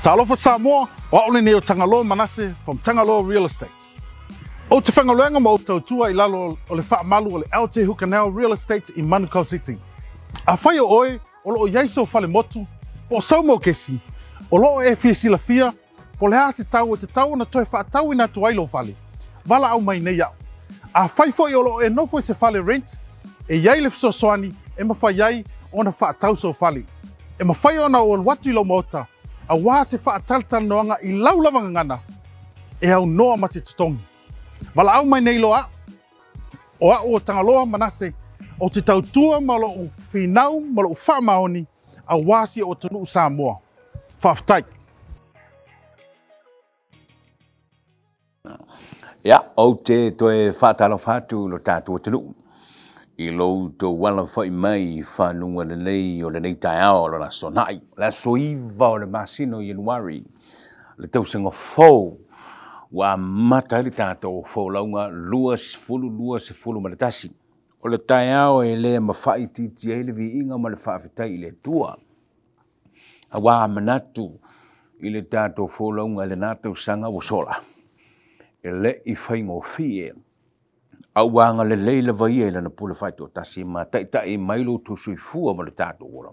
Talofa Samoa, o au lenei o Tagaloa Manase from Tagaloa Real Estate. Ou te faigaluega ma ou tautua i lalo o le faamalu o le LJ Hooker Real Estate i Manukau City. Afai o oe, o loo i ai sou falemotu, po o sau mokesi, o loo e fia silafia, po o le a se tau e tatau ona toe faatauina atu ai lou fale, valaau mai nei au. Afai foi o loo e nofo i se fale rent, e i ai le fesoasoani e mafai ai ona faatau sou fale. E mafai ona ou alu atu i lou maota, auā se faatalatalanoaga i lau lava gagana, e aunoa ma se totogi. Valaau mai nei loa au, o au o Tagaloa Manase, ou te tautua ma lou finau ma lou faamaoni, auā si ou atunuu Samoa. Faafetai. Ia, ou te toe faatalofa atu i lo tatou atunuu i lo outou alafai mai i fanuga lelei o lenei taeao o le Aso Na'i, le aso 9 o le masina o Ianuari, le tausaga fou ua amata ai le tatou folauga 2021. O le taeao e le mafaitiitia ai le viiga ma le faafetai i le Atua, auā manatu i le tatou folauga i lena tausaga ua sola, e le i faigofie, a ua agalelei lava ia i lana pule faitoatasi ma taitai mai lo outou soifua ma le tatou ola.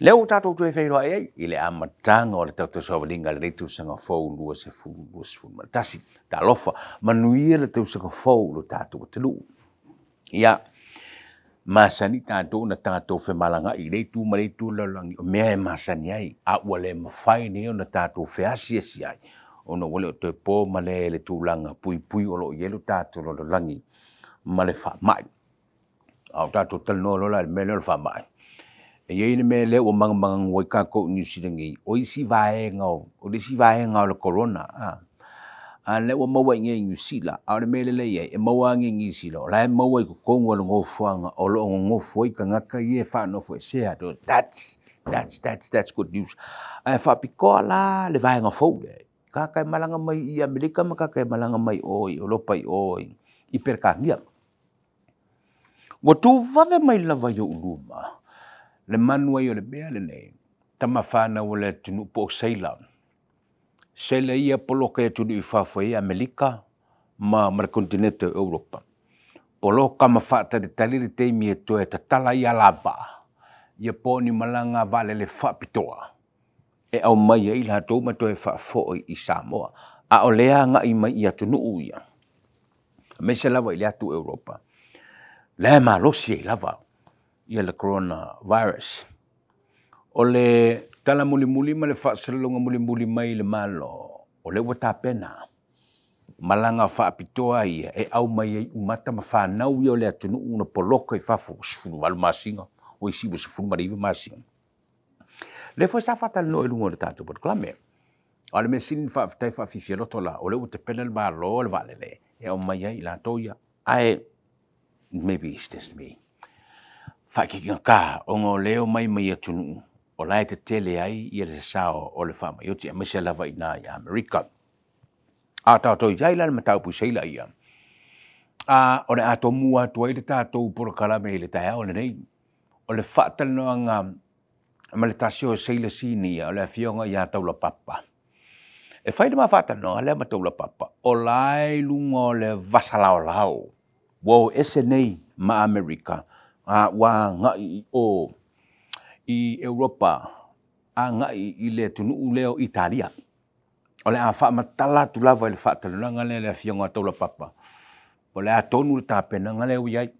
Lea ua tatou toe feiloai ai i le amataga o le tatou savaliga i lenei tausaga fou 2021. Talofa, manuia le tausaga fou lo tatou atunuu. Ia, masani tatou na tatou femalagai i le itu ma le itu o le lalolagi, o mea e masani ai, a ua le mafai nei ona tatou feasiasi ai, ona ua le o toe po ma le le tulaga puipui o lo o i ai lo tatou lalolagi ma le faamai. A o tatou talanoa loa la i le mea lea o le faamai, e i ai le mea lea ua magamagagu ai tatou i Niu Sila nei, o isi vaega o le isi vaega o le corona, a lea ua maua i inei i Niu Sila. A o le mea lelei ai, e maua ane i Niu Sila, o la e maua i totonu o le nofoaga o lo o nonofo ai tagata ia e faanofoesea. That's good news. Ae faapitoa la le vaega fou lea, tagata e malaga mai i Amerika ma tagata e malaga mai o i Europa i o i Peretania. Ua tuvave mai lava i ou luma le manu ai o le mea lenei, tama whanau o le atunuu po o seila. Seila ia poloka i atunuu i fafo i Amerika ma le kontinete o Europa. Poloka ma faatalitali le taimi e toe tatala ai alavaa, ia po o ni malaga vaalele faapitoa e aumai ai latou ma toe faafoi i Samoa. A o lea agai mai i atunuu ia, aemaise lava i le atu Europa, lea e malosi ai lava ia le coronavirus. O le tala mulimuli ma le faasalalauga mulimuli mai i le Malo, o lea ua tapena malaga faapitoa ia e aumai ai umata ma whanau ia o le atunuu na poloka i fafo 18 masina, o isi ua 19 masina. Le foi sa faatalanoa i luga o le tatou polokalame. A o le mea sili na faafetai faafifia loto la, o lea ua tapena le Malo le vaalele e aumai ai i latou ia. Ae, maybe it's just me, faakiikigata ona o lea o mai mai atunuu o la e tetele ai ia le sasao o le faamaioti, aemaise lava i na i Amerika. A tatou i ai la le mataupu i seila ia, a o le a tomua atu ai le tatou polokalame i le taeao lenei, o le faatalanoaga ma le tasi o seila sinia o le afioga ia Taulapapa. E fai le ma faatalanoaga lea ma Taulapapa, o la e i luga o le vasalaolao, ua o ese nei ma Amerika, a ua agai i o i Europa, agai i le atunuu lea o Italia. O le a faamatala atu lava i le faatalanoaga lea le afioga a Taulapapa, o le a tonu le tapenaga lea ua i ai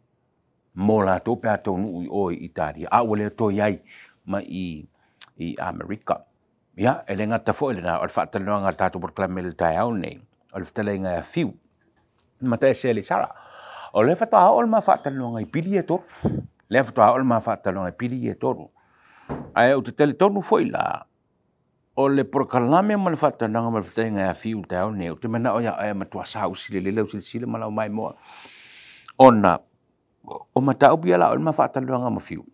mo latou pe a taunuu i o i Italia, a ua le toe i ai ma i Amerika. Ia, e le gata foi lena, o le faatalanoaga a le tatou polokalame i le taeao nei, o le fetalaiga e Afiu Mataese Elisara. O lea faatoa oo le ma faatalanoaga i pili e tolu. Lea faatoa oo le ma faatalanoaga i pili e tolu. Ae ou te talitonu foi la, o le polokalame ma le faatalanoaga ma le fetalaiga e Afiu i le taeao nei, ou te manao ia oe matua sausi lelei lau silasila ma lau maimoa. Ona, o mataupu ia la o le ma faatalanoaga ma Fiu,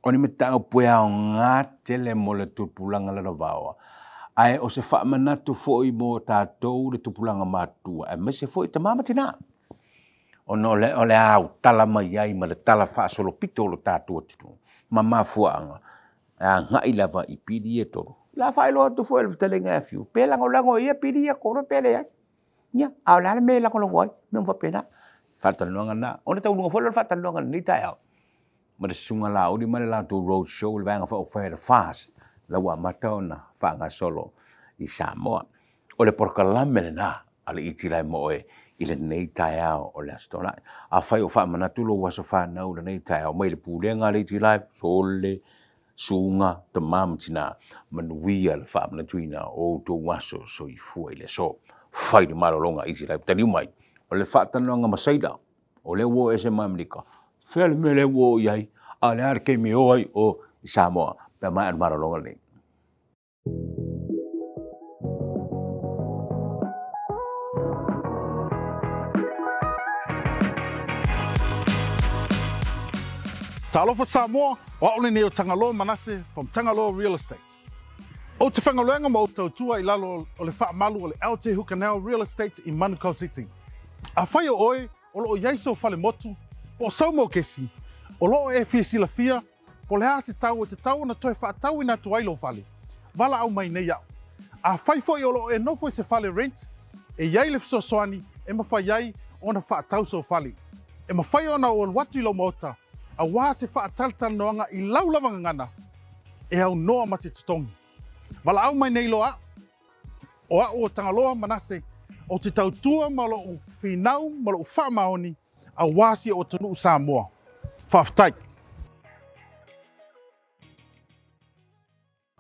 o ni mataupu e aoga tele mo le tupulaga lalovaoa, ae o se faamanatu foi mo tatou le tupulaga matua, aemaise foi tama ma tina. Ona o le autala mai ai ma le tala faasolopito o lo tatou atunuu, ma mafuaaga, e agai lava i pili e tolu. O le a faailoa atu foi e le fetalaiga ia Fiu, pe lagolago e ia pili ia kolo pe leai. Ia, a o le a le mea e lagolago ai, mea uma faapena. Faatalanoaga lena. Ona taualuga foi lea o le faatalanoaga i lenei taeao ma le Susuga Laauli ma le latou road show i le Vaega Faaupufai a le FAST la ua amata ona faagasolo i Samoa. O le polokalame lena a le ET Live mo oe i lenei taeao o le Aso Toonai. Afai o faamanatu lou aso fanau i lenei taeao mai le Pulega a le ET Live, sole, susuga, tama ma tina, manuia le faamanatuina o outou aso soifua i le aso. Fai le malologa ET Live, taliu mai o le faatalanoaga ma Saila, o lea ua oo ese mai Amerika. Fea le mea lea ua oo i ai, a o le a le taimi e o ai o i Samoa, pe a maea le malologa lenei. Talofa Samoa, o au lenei o Tagaloa Manase from Tagaloa Real Estate. Ou te faigaluega ma ou tautua i lalo o le faamalu o le LJ Hukanel Real Estate i Manukau City. Afai o oe o lo o i ai sou fale motu po o sou mokesi, o lo o e fia silafia po o le a se tau e tatau ona toe faatauina atu ai lou fale, valaau mai nei au. Afai foi o lo o e nofo i se fale rent, e i ai le fesoasoani e mafai ai ona faatau sou fale. E mafai ona ou alu atu i lou maota aua se faatalatalanoaga i lau lava gagana e aunoa ma se totogi. Valaau mai nei loa au, o au o Tagaloa Manase, ou te tautua ma lou finau ma lou faamaoni aua si ou atunuu Samoa. Faafetai.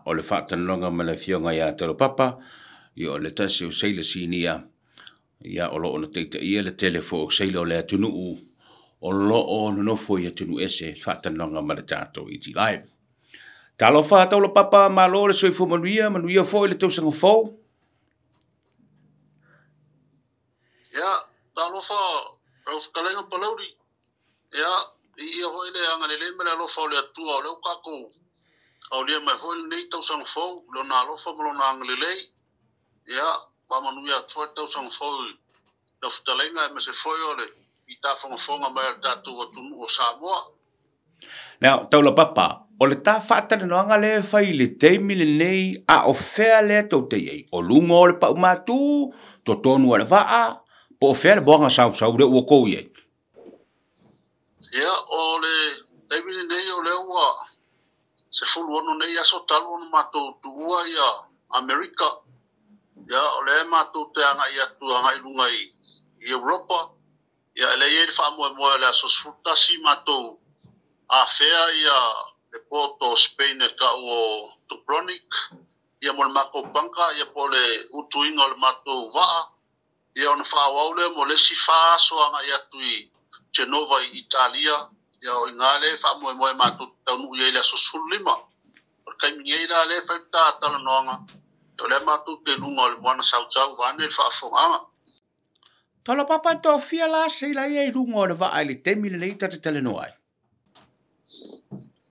O le faatalanoaga ma le Afioga ia Taulapapa, ia o le tasi o seila sinia, ia o lo o na taitaia le tele foi o seila o le atunuu o lo o nonofo i atunuu ese, faatalanoaga ma le tatou ET Live. Talofa Taulapapa, malo le soifua manuia, manuia foi le tausaga fou. Ia, talofa lau fetalaiga Palauli. Ia, viia foi le agalelei ma le alofa o le Atua o lea ua tatou aulia mai foi lenei tausaga fou i Lona alofa ma Lona agalelei. Ia, faamanuia atu foi le tausaga fou i lau fetalaiga aemaise foi o le mitafogafoga mai a le tatou atunuu o Samoa. Now, Taulapapa, o le ta faatalanoaga lea e fai i le taimi lenei, a o fea lea tou te i ai? O luga o le paumatu, totonu o le vaa, po o fea le moaga sausau lea ua tou i ai? Ia, o le taimi lenei o lea ua 16 nei aso talu ona matou tuua ia Amerika. Ia, o lea matou te agai atu agai i luga i Europa. Ia, e lea e i ai le faamoemoe o le aso 11 matou afea ia le port o Spain e tau o Dubrovnik, ia mo le matou panka, ia po o le utuina o le matou vaa, ia ona faaauau lea mo le isi 4 aso agai atu i Genova i Italia, ia o i ina lea e faamoemoe matou te taunuu i ai i le aso 15. O le taimi nei la lea e fai le ta talanoaga, o lea matou te i luga o le moana sausau vaeane le faafofogaaga. Taulapapa e toafia la seila ia i luga o le vaa i le taimi lenei ta te talanoa ai?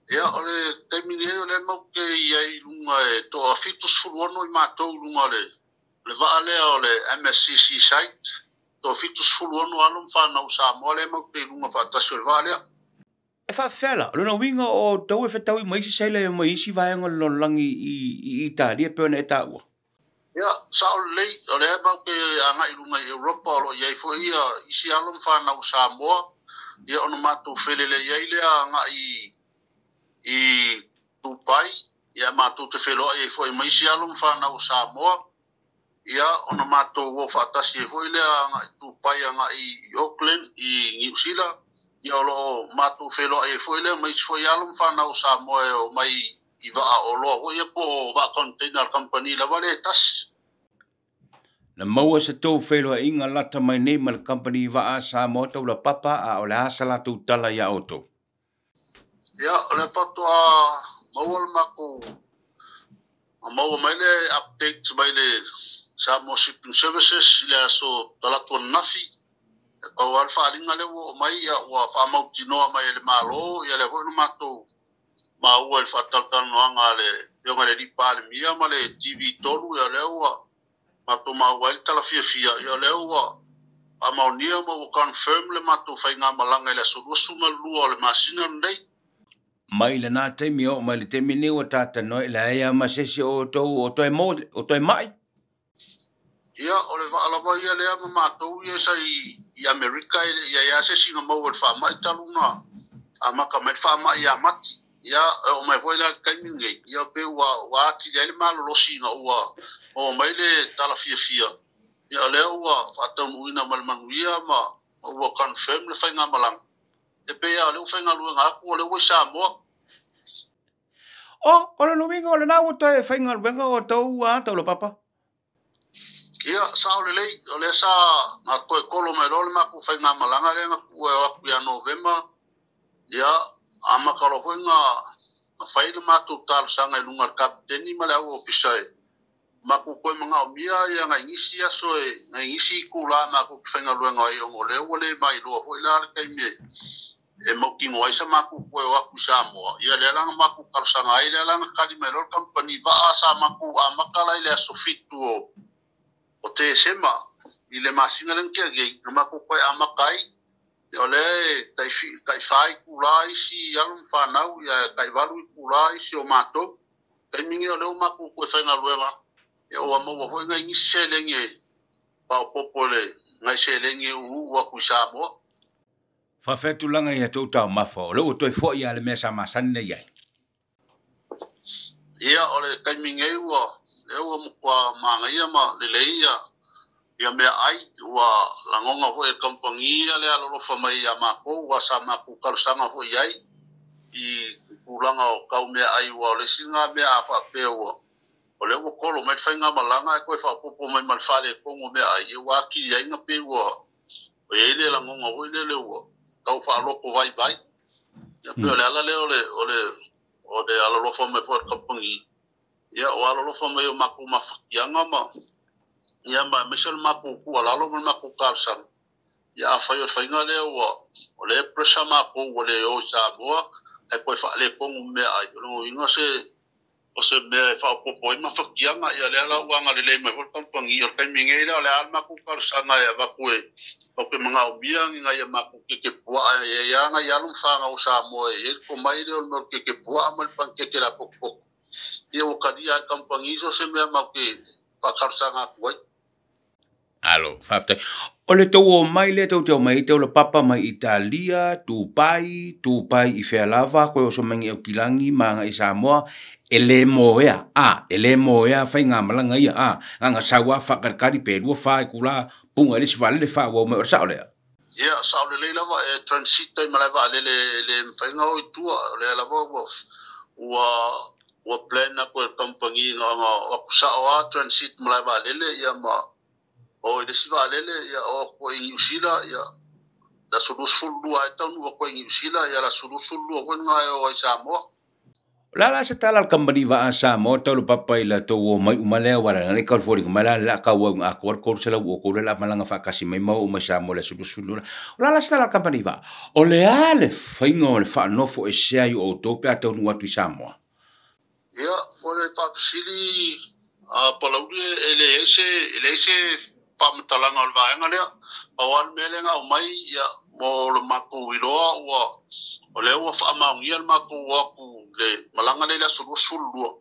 Ia, o le taimi nei o lea matou te i ai i luga e toa 76 i matou i luga o le le vaa lea o le MSC Seaside, toa 76 alo ma fanau o Samoa lea matou te i luga faatasi o le vaa lea. E faafefea la? O lona uiga o outou e fetaui ma isi sailor e omai i isi vaega o le lalolagi i Italia e pei ona e taua? Ia, sao lelei, o lea matou te agai i luga i Europa o lo o i ai foi ia isi alo ma fanau o Samoa, ia ona matou felelei ai lea agai i Dubai, ia matou te feloai ai foi ma isi alo ma fanau o Samoa, ia ona matou o faatasi ai foi lea agai Dubai agai i Auckland i Niu Sila, ia o lo o matou feloai ai foi lea ma isi foi alo ma fanau o Samoa e omai i vaa oloa foi ia po o vaa container a le kamupani lava lea e tasi. Na maua se tou feiloaiga lata mai nei ma le kamupani vaa a Samoa Taulapapa a o le a sa latou tala iā outou? Ia, o lea faatoa maua le matou, maua mai le update mai le Samoa Shipping Services i le aso Talaatu ananafi. E pau lava le faaaliga lea ua oo mai, ia, ua faamautinoa mai e le Malo, ia lea foi na matou maua i le faatalatalanoaga a le Afioga i le Alii Palemia ma le TV3, ia lea ua matou maua ai le tala fiafia, ia lea ua faamaonia ma ua confirm le matou faigamalaga i le aso 22 o le masina lenei. Mai lena taimi e oo mai le taimi lenei ua tatanoa i leai lava ma se isi o outou o toe mo o toe mai. Ia, o le vaa lava ia lea ma matou ia sa i Amerika e le i ai lava se isi na maua i le faamai talu ona amata mai le faamai ia Mati. Ia, e oo mai foi la i le taimi lenei, ia pei ua atili ai le malolosi ina ua maua mai le tala fiafia, ia o lea ua faataunuuina ma le manuia ma ua confirm le faigamalaga. E pei lava o lea ua faigaluega atu, o lea ua i Samoa. O, o lona uiga o lena ua toe faigaluega outou a Taulapapa? Ia, sao lelei, o lea sa na toe kolo mai loa le matou faigamalaga lea na tuua e o atu ia Novema, ia, amata loa foi na fai le matou talosaga i luga o le kapeteni ma le au ofisa e matou toe manaomia ia nai nisi aso e nai nisi itulā matou te faigaluega ai ona o lea ua le mailoa foi la le taimi e mautinoa ai sa matou toe o atu i Samoa. Ia lea la na matou talosaga ai, lea la na tali mai loa le kamupani vaa sa matou amata la i le aso 7 o Tesema i le masina lea na tea nei, na matou toe amata ai. Ia o lea e tai 4 itulā isi alo ma fanau, ia tai 8 itulā isi o matou. Taimi nei o lea ua matou toe faigaluega, ia ua maua foi nai nisi seleni e faaopoopo i le nai seleni e uu atu i Samoa. Faafetai tulaga ia tou taumafa, o lea ua toe foi lava le mea sa masani nei ai. Ia, o le taimi nei ua lea ua matua manaia ma lelei ia meaai, ua lagona foi e le kamupani ia le alolofa mai ia matou, aua sa matou talosaga foi i ai i tulaga o tau meaai, aua o le isi lena mea a faapea ua o lea ua kolo mai le faigamalaga ae toe faaopoopo mai ma le faaletonu o meaai, ia ua atili ai na pei ua i ai le lagona foi lele ua tau faaloto vaivai. Ia pei o le ala lea o le alolofa mai foi o le kamupani, ia o alolofa mai o matou mafatiaga ma ia ma aemaise o le matou tuualalo ma le matou talosaga. Ia afai o le faiga lea ua o lea e pressure matou ua le o i Samoa ae toe faaletonu meaai, o lona uiga se o se mea e faaopoopo ai mafatiaga. Ia lea la ua agalelei mai foi le kamupani. O le taimi nei la o le a le matou talosaga e avatu e matou te manaomia ni nai a matou keke puaa, e i ai lava nai alo ma fanau o Samoa e i ai le tomai lea o le mea o le keke puaa ma le panikeke lapotopoto. Ia ua talia lava e le kamupani so o se mea matou te faatalosaga atu ai. Alo, faafetai. O le tou omai lea tou te omai ai Taulapapa mai Italia, Dubai, Dubai i fea lava, koe oso mai i Aukilagi ma agai i Samoa, e le moea, a, e le moea faigamalaga ia, a, na ona sau lava faakalikali pe 2 4 itula, puga i le isi vaalele faaauau mai, o le sao lea? Ia, sao lelei lava, e transit ai malae vaalele e le mafai ona o i tua, o lea lava ua plan atu e le kamupani na ona o atu sao lava transit malae vaalele, ia ma o i le isi vaalele, ia o atu i Niu Sila, ia le aso 22 ai taunuu atu ai i Niu Sila, ia le aso 22 foi lena e o ai i Samoa. O le a la se tala a le kamupani vaa a Samoa Taulapapa i la tou omai uma lea aua leaga nei tau foliga mai la le a tauau ina atoa le 300 o outou lea o le a malaga faatasi mai ma oo mai Samoa i le aso 22. O le a la se tala a le kamupani vaa? O le a le faiga o le faanofo esea ai o outou pe a taunuu atu i Samoa? Ia, o le faafesili a Palauli e leai se faamatalaga o le vaega lea. Pau lava le mea lea na aumai, ia, mo le matou iloa ua o lea ua faamaonia le matou o atu le malaga lea i le aso 22.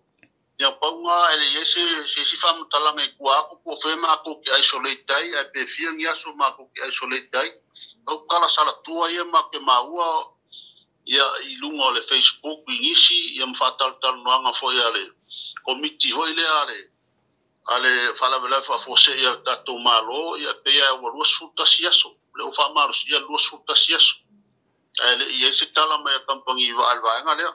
Ia pau lena e leai se isi faamatalaga i tua atu po o fea matou te isolate ai, ae pe fia ni aso matou te isolate ai. Pau tala salatua ia matou te maua ia i luga o le Facebook i nisi, ia ma faatalatalanoaga foi a le komiti foi lea a le faalavelave faafuasei a le tatou Malo, ia pei lava ua 21 aso, lea ua faamalosia le 21 aso. Ae le i ai se tala mai a le kamupani vaa i le vaega lea.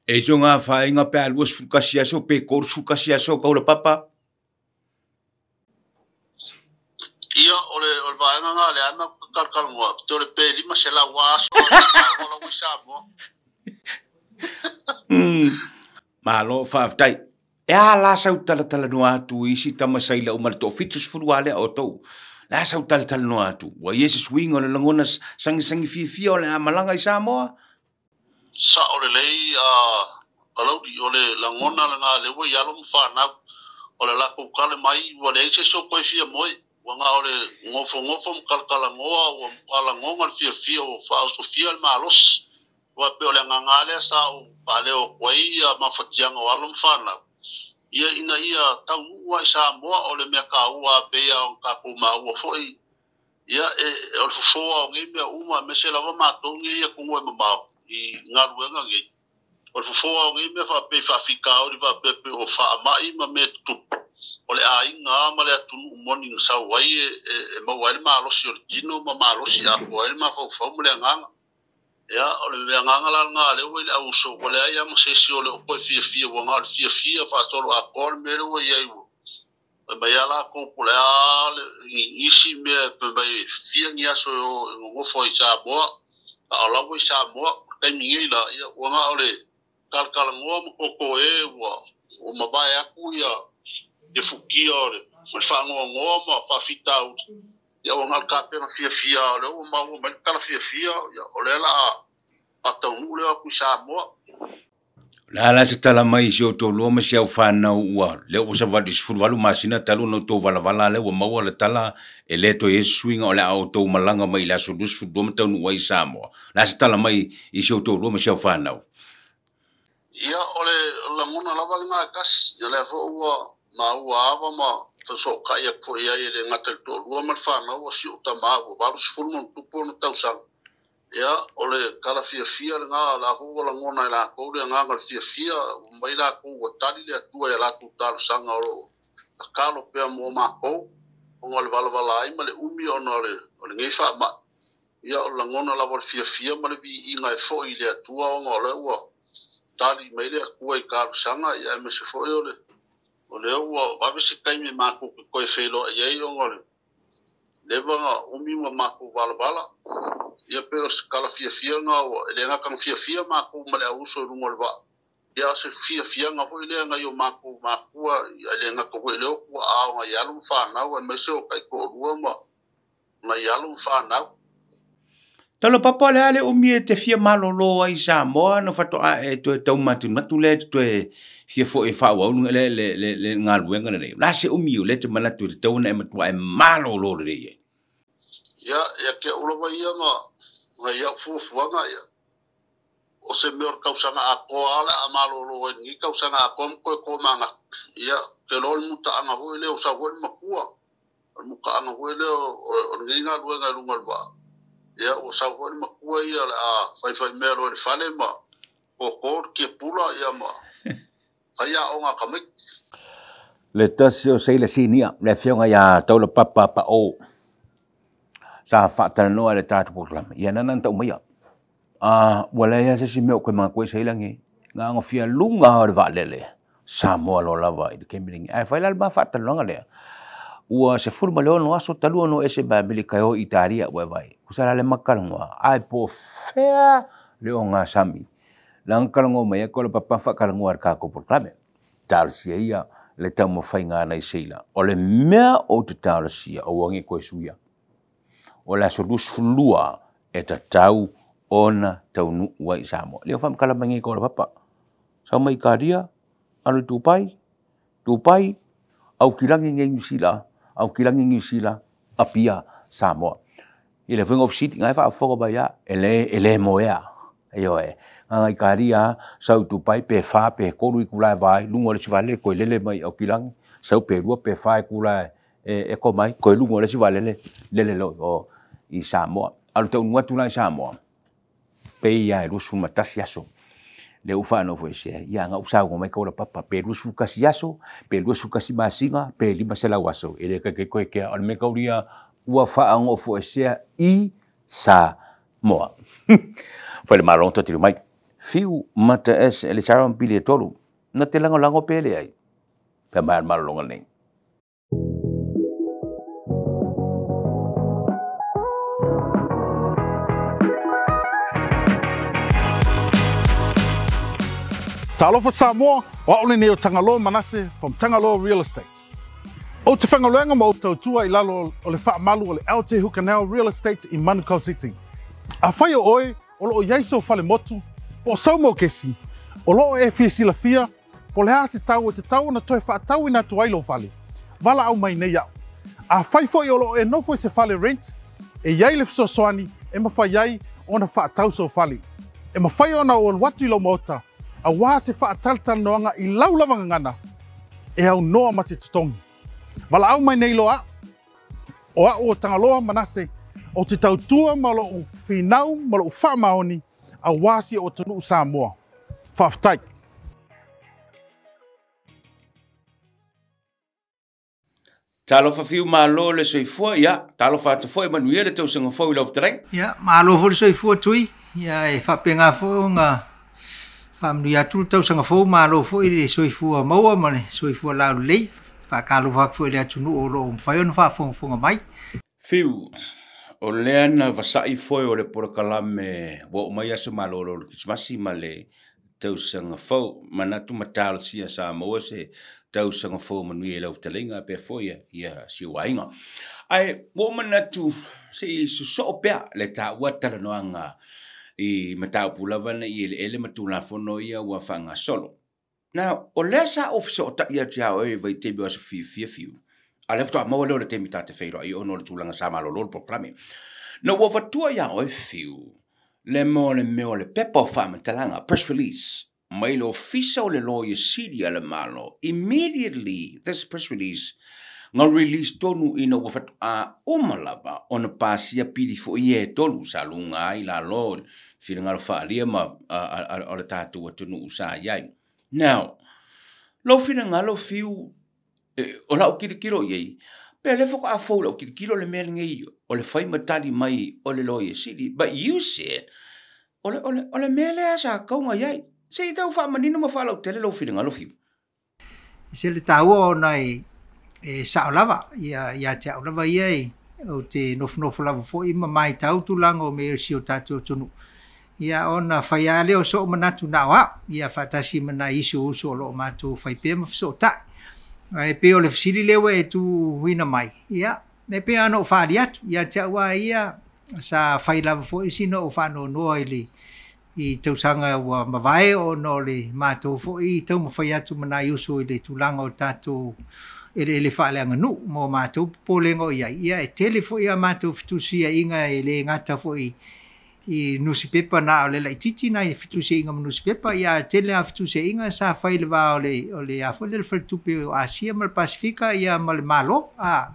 E iso ngā whainga pe a 21 aso pe 31 aso Taulapapa? Ia, o le vaega ngā le ama kalkalanoa, te o le pe 500 aso a la ua i Samoa. Malo, faafetai. E a la sau talatalanoa atu i isi tama sa ila uma le 70 a lea o tou. La sau talatalanoa atu. Ua i ai se suiga o le lagona sagisagi fiafia o le a malaga i Samoa? Sao lelei a Palauli, o le lagona lena lea ua i alo ma fanau. O le latou tale mai ua leai se isi o koe fia moe. Ua na o le gofogofo ma kalakalanoa, ua matua lagona le fiafia, ua faaosofia le malosi. Ua pei o le agaga lea sa ou faaleo atu ai ia mafatiaga o alo ma fanau, ia ina ia taunuu lava i Samoa, o le mea taua lava pei lava ona tatou maua foi, ia e, o le fofo lava o nei mea uma, aemaise lava matou nei i atunuu e mamao i galuega nei. O le fofo lava o nei mea faapea i faafitauli faapea pei o faamai ma mea tutupu, o le aiga lava ma le atunuu moni na sau ai e maua ai le malosi o le tino ma malosi atoa ai le mafaufau ma le agaga. Ia, o le agaga la lena lea ua i le auuso, ua leai lava ma se isi o le o toe fiafia, ua na o le fiafia faasoloatoa le mea lea ua i ai, ua fai mai lava latou po o le a le nisi mea fai mai e fia ni aso e o e nonofo ai i Samoa, a o la ua i Samoa. O le taimi nei la, ia, ua na o le talatalanoa ma totoe ua mavae atu ia futia o le faanoanoa ma faafitauli, ia ua na o le tapena fiafia o lea ua maua mai le tala fiafia, ia, o lea la faataunuu lea atu i Samoa. O le a la se tala mai i si outou lua ma si au fanau ua lea ua savali i 18 masina talu ona outou valavala lea ua maua le tala e le toe i ai se suiga o le a outou malaga mai i le aso 22 ma taunuu ai i Samoa. O le a se tala mai i si outou lua ma si au fanau? Ia, o le lagona lava lena e tasi, ia lea foi ua maua ava ma fesootai atu foi i ai e le gata i le toalua ma le fanau, o si ou tama ua 80 ma ona tupu ona tausaga. Ia, o le tala fiafia lena, o la foi ua lagona e latou le agaga o le fiafia, ua mai latou ua tali le Atua i a latou talosaga o lo o tatalo pea mo matou, ona o le valavala ai ma le umi ona o lenei faamai. Ia, o le lagona lava o le fiafia ma le viiga e foi i le Atua ona o lea ua tali mai le Atua i talosaga, ia aemaise foi o lea ua vave se taimi e matou te toe feiloai ai ona o le leva na umi ma matou valavala. Ia pei o se tala fiafia lena, ua e le gata na fiafia matou ma le auuso i luga o le vaa, ia o se fiafiaga foi lea nai o matou makua, ia e le gata foi i lea o tuaa o nai alo ma fanau, aemaise o taitoalua ma nai alo ma fanau. Talo papa o le a le umi e te fia malolo ai i Samoa na faatoa e toe taumatunatu lea e te toe fia foi e faaauau le, le, le, le galuega lenei. O le a se umi o lea e te manatu e tatau ona e matua e malolo lelei ai? Ia, ia te au lava ia ma nai au fuafuaga, ia, o se mea o le tausaga atoa lava o le a malolo ai i lenei tausaga atoa ma toe tomanatu. Ia, ou te iloa o le mutaaga foi lea o sau foi le matua, o le mutaaga foi lea o lenei galuega i luga o le vaa. Ia, ua sau foi le matua ia o le a faifaimea loa i le fale ma toto le tiapula, ia ma fai aoga a tamaiti. Le tasi o Seila Sinia, le afioga ia Taulapapa Pao, sa faatalanoa i le tatou polokalame, ia nana na tau maia. Ua leai lava se isi mea o koe manatu ai Seila nei, na ona fia luga lava o le vaalele, Samoa loa lava i le taimi lenei. Ae fai la le ma faatalanoaga lea, ua 16 aso talu ona o ese mai Amerika e o i Italia ua e vaai. Tusa la le ma talanoa, ae po o fea le ogasami. Leaga talanoa mai ai Taulapapa faatalanoa i le tatou polokalame. Talosia ia le taumafaiga a nai Seila. O le mea ou te talosia, aua ne i toe suia. O le aso 22 e tatau ona taunuu ai i Samoa. Lea ua faamatala mai nei Taulapapa. Sau mai Italia, alu i Dubai, Dubai, Aukilagi nei Niu Sila, Aukilagi Niu Sila, Apia, Samoa. I le foi ofisili, ngai faafofoga mai a, e le moea. Ioe, gaga Italia, sau i Dubai, pe 4, pe 3 itula e va ai, luga o le isi vaalele, toe lele mai Aukilagi, sau pe 2, pe 4 itula e koma ai, toe luga o le isi vaalele, lele loa o i Samoa. Alu taunuu atu la i Samoa, pei lava e 21 aso. Lea ua faanofoesea, ia na ou saunoa mai Taulapapa, pe 21 aso, pe 21 masina, pe 500 aso, e le taitai toe kea. O le mea taulia ua faanofoesea i Samoa. Fai le Malo tatilu mai. Fiu mata ese le Sarah ma pili e tolu, na te lagolago pe leai. Pea mai a le malologa lenei. Talofa Samoa, o au lenei o Tagaloa Manase from Tagaloa Real Estate. Ou te faigaluega ma ou tautua i lalo o le faamalu o le LJ Hukanel Real Estate i Manukau City. Afai o oe o lo o i ai sou fale motu, po o sou mokesi, o lo o e fia silafia po o le a se tau e tatau ona toe faatauina atu ai lou fale, valaau mai nei au. Afai foi o lo o e nofo i se fale rent, e i ai le fesoasoani e mafai ai ona faatau sou fale. E mafai ona ou alu atu i lou maota auā se faatalatalanoaga i lau lava gagana e aunoa ma se totogi. Valaau mai nei loa a'u, o a'u o Tagaloa Manase, ou te tautua ma lo'u finau ma lo'u faamaoni auā si o'u atunuu Samoa. Faafetai. Talofa fiu malo le soifua, ia, talofa atu foi manuia le tausaga fou i lau fetalaiga. Ia, malo foi le soifua Tui, ia e faapena foi ona faamanuia atu le tausaga fou, malo foi le soifua maua ma le soifua laulelei. Faatalofa atu foi i le atunuu o lo o mafai ona faafogafoga mai. Fiu, o lea na vasai foe o le polokalame ua oo mai aso malolo o le Kerisimasi ma le tausaga fou. Manatu ma talosia sa maua se tausaga fou manuia i lau fetalaiga pea foi ia si ou aiga. Ae ua ou manatu se i sosoo pea le taua talanoaga i mataupu lava nei i eleele ma Tulafono ia ua faagasolo. Now, o lea sa ou fesootai atu ia oe i vaitaimi o aso fiafia fiu, a o lea faatoa maua lea o le taimi ta te feiloai ona o le tulaga sa malolo le polokalame. Na ou avatua ia oe fiu le mea o le mea o le pepa o faamatalaga, press release, mai le Ofisa o le Loia Sili a le Malo. Immediately this press release na release tonu ina ua faatoa uma lava ona pasia pili foi ia e tolu sa luga ai lalo finagalo faaalia ma o le tatou atunuu sa i ai. Now, lou finagalo fiu, o lau tilotilo i ai, pe lea faatoa fou i lau tilotilo le mea lenei o le fai ma tali mai o le Loia Sili. But you said, o le, o le, o le mea lea sa tatau ona i ai. Se i tau faamanino ma faalautele lou finagalo fiu. E se le taua ona e sao lava ia ia te au lava ia e ou te nofonofo lava foi ma matau tulaga o mea i si o tatou atunuu. Ia ona fai lava lea o sou manatu na o au, ia faatasi ma nai isi o uso o lo o matou fai pea ma fesootai. Ae pei o le fesili lea ua e tuuina mai, ia, e pei lava ona ou faaali atu, ia te au lava ia, sa fai lava foi sina ou faanoanoa i le i tausaga ua mavae ona o le matou foi taumafai atu ma nai uso i le tulaga o tatou eleele faaleaganuu ma o matou popolega o i ai. Ia e tele foi a matou fetusiaiga e le gata foi i nusipepa na o le laitiiti nai fetusiaiga ma nusipepa, ia ae tele lava fetusiaiga sa fai i le va o le o le a foi lea le faletupe o Asia ma le Pasefika ia ma le Malo a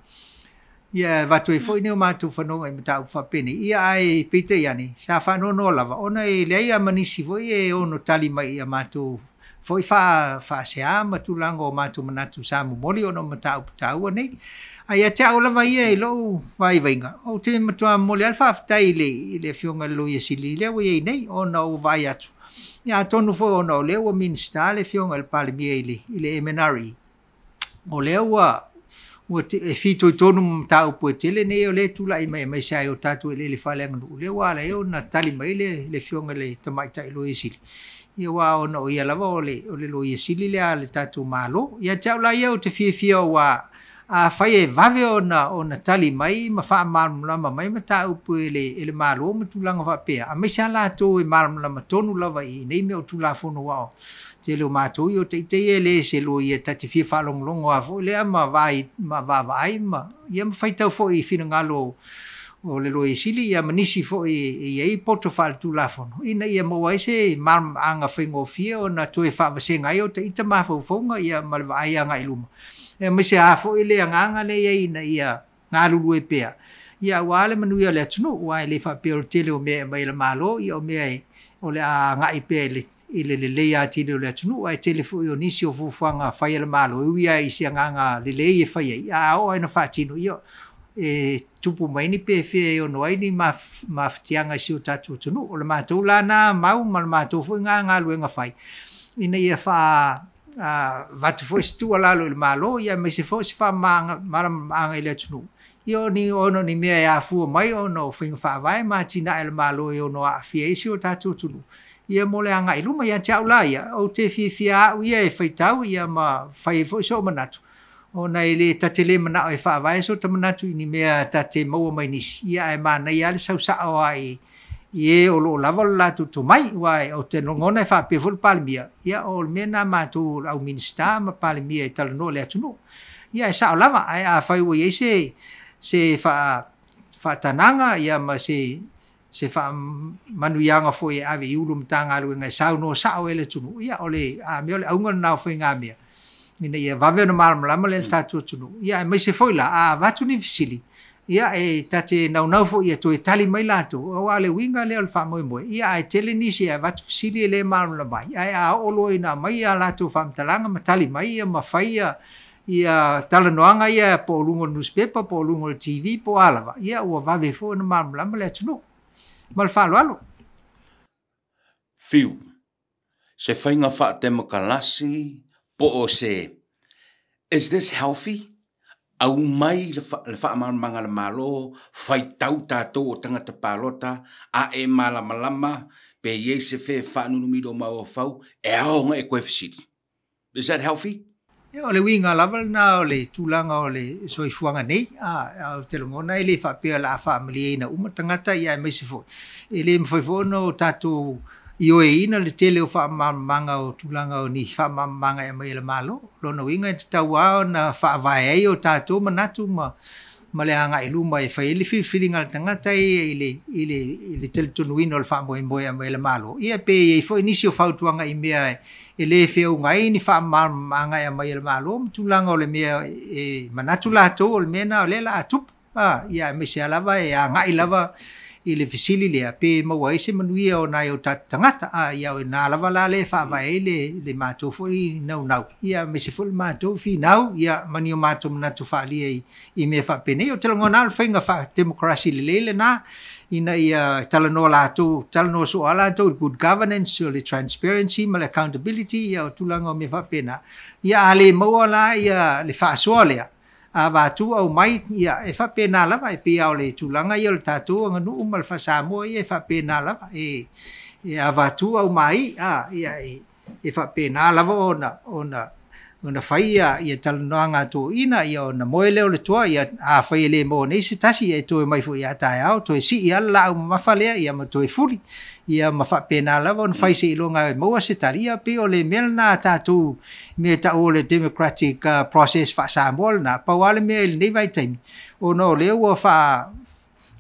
ia e avatu ai foi ni o matou fanoga i mataupu faapenei. Ia ae peitai ane, sa faanoanoa lava ona e leai lava ma nisi foi e ono tali mai i a matou foi faasea ma tulaga o matou manatu sa momoli ona o mataupu taua nei. Ae ia te au lava ia i lou vaivaiga, ou te matua momoli lava le faafetai i le Afioga i le Loia Sili lea ua i ai nei, ona ua vaai atu, ia atonu foi ona o lea ua Minisita le Afioga i le Palemia i le MNRE, o lea ua e fitoitonu ma mataupu e tele nei o lea e tulai mai aemaise ai o tatou eleele faaleaganuu, lea ua ala ai ona tali mai le Afioga i le Tamaitai Loia Sili, ia aua ona o ia lava o le Loia Sili lea a le tatou Malo. Ia te au la ia ou te fiafia aua afai e vave ona tali mai ma faamalamalama mai mataupu e le Malo ma tulaga faapea, aemaise lava latou e malamalama tonu lava i nei mea o Tulafono, aua o tele o matou ia o ita ia e le se loia, ta te fia faalogologo lava foi lea ma vaai ma vaavaai ma ia ma faitau foi i finagalo o le Loia Sili ia ma nisi foi e i ai poto faaletulafono ina ia maua ai se malamalamaaga faigofie ona toe faavasega ai o ita mafaufauga ia ma le vaai agai i luma, aemaise lava foi le agaga lea e i ai ina ia galulue pea ia aua le manuia o le atunuu, aua e le faapea o le tele o mea e aumai e le Malo ia o mea o le a agai pea i le lelei atili o le atunuu, ae tele foi o nisi o fuafuaga fai a le Malo e ui lava i se agaga lelei e fai ai, a oo lava ina faatino ia e tupu mai ni pefea e ono ai ni mafatiaga i si o tatou atunuu. O le matou la na mau ma le matou foi na galuega fai ina ia avatu foi se tuualalo i le Malo ia aemaise foi se faamalamalamaga i le atunuu ia ona o ni mea e afua mai ona o faiga faavae ma atinae a le Malo e ono aafia ai si o tatou atunuu ia mo le agai i luma. Ia te au la ia, ou te fiafia au ia e faitau ia ma fai ai foi sou manatu, ona e le ta te le manao e faavae so ta manatu i ni mea ta te maua mai nisi, ia ae manaia lava le sau sao lava i e o lo o lava lo latou tomai, aua ou te lagona e faapea foi le Palemia, ia o le mea lena a matou le au Minisita ma Palemia e talanoa i le atunuu. Ia e sao lava, ae afai ua i ai se faatanaga ia ma se se faamanuiaga foi e ave i Ulu o Matagaluega e saunoa sao ai le atunuu. Ia o le a mea o le auga lena o faigamea ina ia vave ona malamalama le tatou atunuu. Ia aemaise foi la a avatu ni fesili, ia e ta te naunau foi ia toe tali mai latou, aua o le uiga lea o le faamoemoe. Ia ae tele nisi e avatu fesili e le malamalama ai, ae a oo loa ina aumai a latou faamatalaga ma tali mai ia ma fai ia talanoaga ia po o luga o le nusipepa po o luga o le TV po o a lava, ia ua vave foi ona malamalama le atunuu. Ma le faaaloalo. Fiu, se faiga faatemokalasi po o se is this healthy? Aumai le faamalamalamaga a le Malo, faitau tatou o tagata palota, a e malamalama pe i ai se fe faanunumi i lou mafaufau, e ao ona e toe fesili. Is that healthy? Ia, o le uiga lava lena o le tulaga o le soifuaga nei. Ou te lagona e le faapea o le a faamalieina uma tagata, ia aemaise foi e le mafai foi ona o tatou ioeina le tele o faamalamalamaga o tulaga o ni faamalamalamaga e aumai e le Malo. Lona uiga e tatau lava ona faavae ai o tatou manatu ma le agai i luma e fai ai le filifiliga a le tagata ia i le talitonuina o le faamoemoe e aumai e le Malo. Ia pe i ai foi nisi o fautuaga i mea e le feauga ai ni faamalamalamaga e aumai e le Malo ma tulaga o le mea e manatu latou o le mea lena o lea o le a tupu. Ia aemaise lava e agai lava i le fesili lea pe maua ai se manuia o nai o tatou tagata. Ia o ina lava la lea e faavae ai le matou foi naunau, ia aemaise foi le matou finau, ia ma ni o matou manatu faaalia i mea faapenei. Ou te lagona lava o le faiga faatemokarasi lelei lena, ina ia talanoa latou, talanoa soo lava latou i le good governance, o le transparency ma le accountability, ia o tulaga o mea faapena. Ia a le maua la ia le faasoa lea, avatu aumai, ia e faapena lava, e pei lava o le tulaga ia o le tatou aganuu ma le faa-Samoa ia e faapena lava, e avatu aumai, ia e faapena lava ona fai ia talanoaga a toeaiina, ia ona moe lea o le toa. Ia afai e le maua nei se tasi, ia e toe omai foi ia taeao toe sii lava le laau mamafa lea, ia ma toe fuli, ia ma faapena lava ona fai seiloga e maua se tali. Ia pei o le mea lena a tatou mea e taua o le democratic process faa-Samoa lena. Pau lava le mea i lenei vaitaimi, ona o lea ua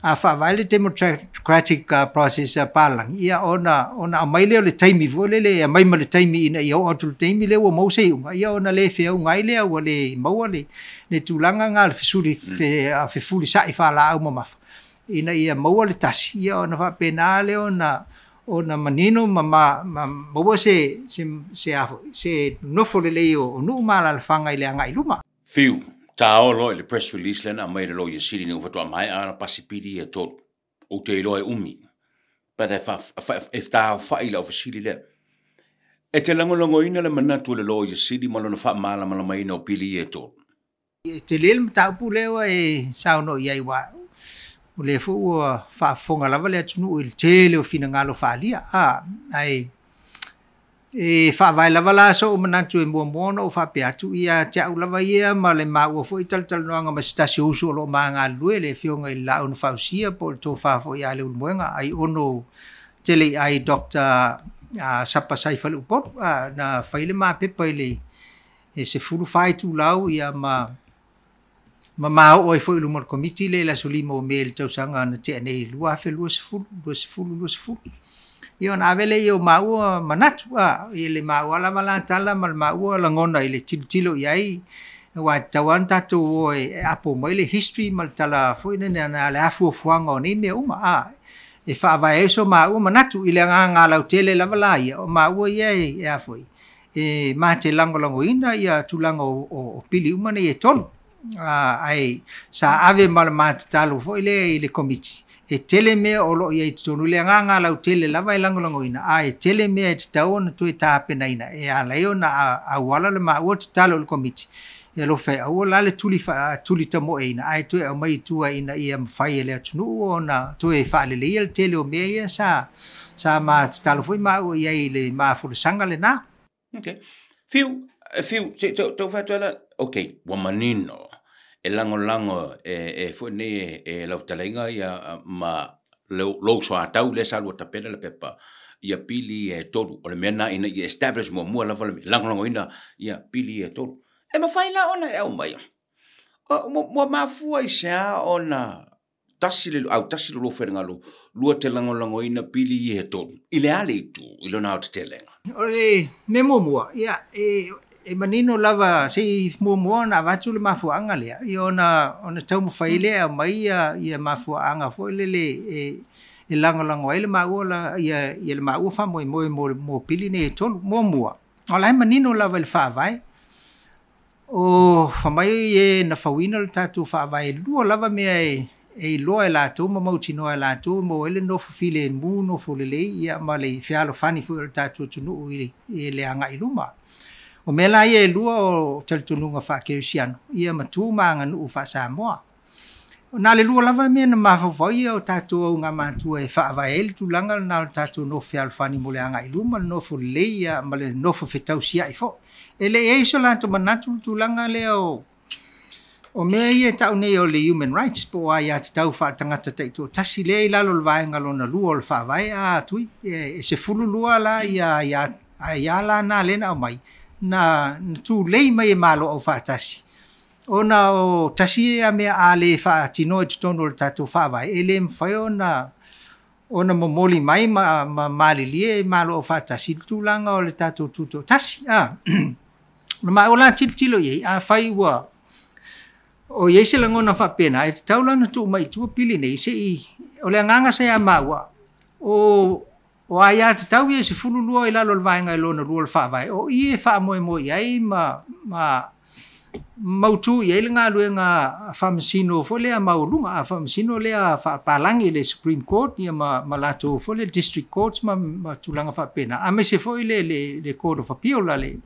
faavae le democratic process a papalagi, ia ona aumai lea o le taimi foi lele e aumai ma le taimi ina ia oo atu i le taimi lea ua maua se iuga, ia ona le feauga ai lea, ua le maua le tulaga lena o le fefulisai faalaau mamafa ina ia maua le tasi, ia ona faapena lea ona manino ma maua se nofo lelei o nuu ma alaalafaga i le agai i luma. Fiu, taolo i le press release lea na aumai e le Loia Sili ina ua faatoa maea ona pasi pili ia e tolu. Ou te iloa e umi, but e taofai i lau fesili lea. E te lagolagoina le manatu o le Loia Sili ma lona faamalamalamaina o pili ia e tolu? E tele le mataupu lea ua e saunoa i ai, aua o lea foi ua faafofoga lava le atunuu i le tele o finagalo faaalia. Ae e faavae lava la sou manatu e muamua ona ou faapea atu, ia te au lava ia ma le maua foi talatalanoaga ma se tasi o uso o lo o ma galulue, le afioga i le Laau na Fausia po o le tofa foi ia Leulumoega, ai ono tele i ai Dr. Sapa Saifaleupolu, na fai le ma pepa i le 14 itulau, ia ma maoo ai foi i luma o le komiti lea i le aso 5 o Me i le tausaga na tea nei 2020, 2020. Ia ona ave lea i o maua manatu, i le maua lava la tala ma le maua lagona i le tilotilo i ai, aua e tatau lava ona tatou o e apo mai le history ma le tala foi lena le afuafuaga o nei mea uma, e faavae ai so maua manatu i le agaga lautele lava la ia, o maua ia e a foi, e ma te lagolagoina ia tulaga o pili uma nei e tolu. Ae sa ave ma le matatalo foi lea i le komiti, e tele mea o lo o i ai i totonu, i le agaga lautele lava e lagolagoina, ae tele mea e tatau ona toe tapenaina, e ala ai ona auala le maua tatalo i le komiti, e alofa e aua la le tuli tamoeina, ae toe aumai i tua ina ia mafai e le atunuu ona toe faaleleia le tele o mea ia sa matatalo foi maua i ai i le mafolasaga lena. Okay. Fiu, Fiu, se tau fai atu ai la, okay, ua manino, e lagolago e foi nei e lau fetalaiga ia ma lou soatau lea sa lua tapena le pepa, ia pili ia e tolu. O le mea lena ina ia establish muamua lava le lagolagoina ia pili ia e tolu. E mafai la ona e aumaia. Ua mafua i se a ona Tasi le autasi lo lua finagalo, lua te lagolagoina pili ia e tolu. I le a le itu i lona aotetelega? O le mea muamua, ia, e manino lava se i muamua ona avatu le mafuaaga lea, ia ona taumafai lea e aumai ia mafuaaga foi lele e lagolago ai le maua la, ia le maua faamoemoe mo pili nei e tolu. Muamua, o la e manino lava i le faavae, o fai mai e na fauina le tatou faavae, e lua lava mea e iloa e latou ma mautinoa e latou mo ai le nofo filemu, nofo lelei, ia ma le fealofani foi o le tatou atunuu i le agai i luma. O mea la ia e lua o talitonuga faakerisiano, ia ma tu ma aganuu faa-Samoa. Na o le lua lava mea na mafaufau ia o tatou augamatua e faavae ai le tulaga lena o le tatou nofo fealofani mo le agai i luma, le nofo lelei, ia ma le nofo fetausiai foi. E le i ai so latou manatu le tulaga lea o mea ia e tau nei o le human rights, po o aiatatau faaletagata taitoatasi lea i lalo o le vaega lona lua o le faavae a Tui. E 12 la ia aia la na lea na aumai, na tulei mai e Malo Aufaatasi, ona o tasi ia mea a le faatinoa i totonu o le tatou faavae, e le mafai ona momoli mai ma malilie e Malo Aufaatasi i le tulaga o le tatou tutoatasi. Na maua la tilotilo i ai, afai ua o i ai se lagona faapena, e tatau la ona tuu mai i tua pili nei, se i, o le agaga sa ia maua, o aiatatau ia e 12 i lalo o le vaega e lona lua o le faavae, o i e faamoemoe i ai ma mautu i ai le galuega faamasino foi lea maualuga, a faamasino lea faapalagi le Supreme Court ia ma latou foi le District Courts ma tulaga faapena, aemaise foi le Court of Appeal a le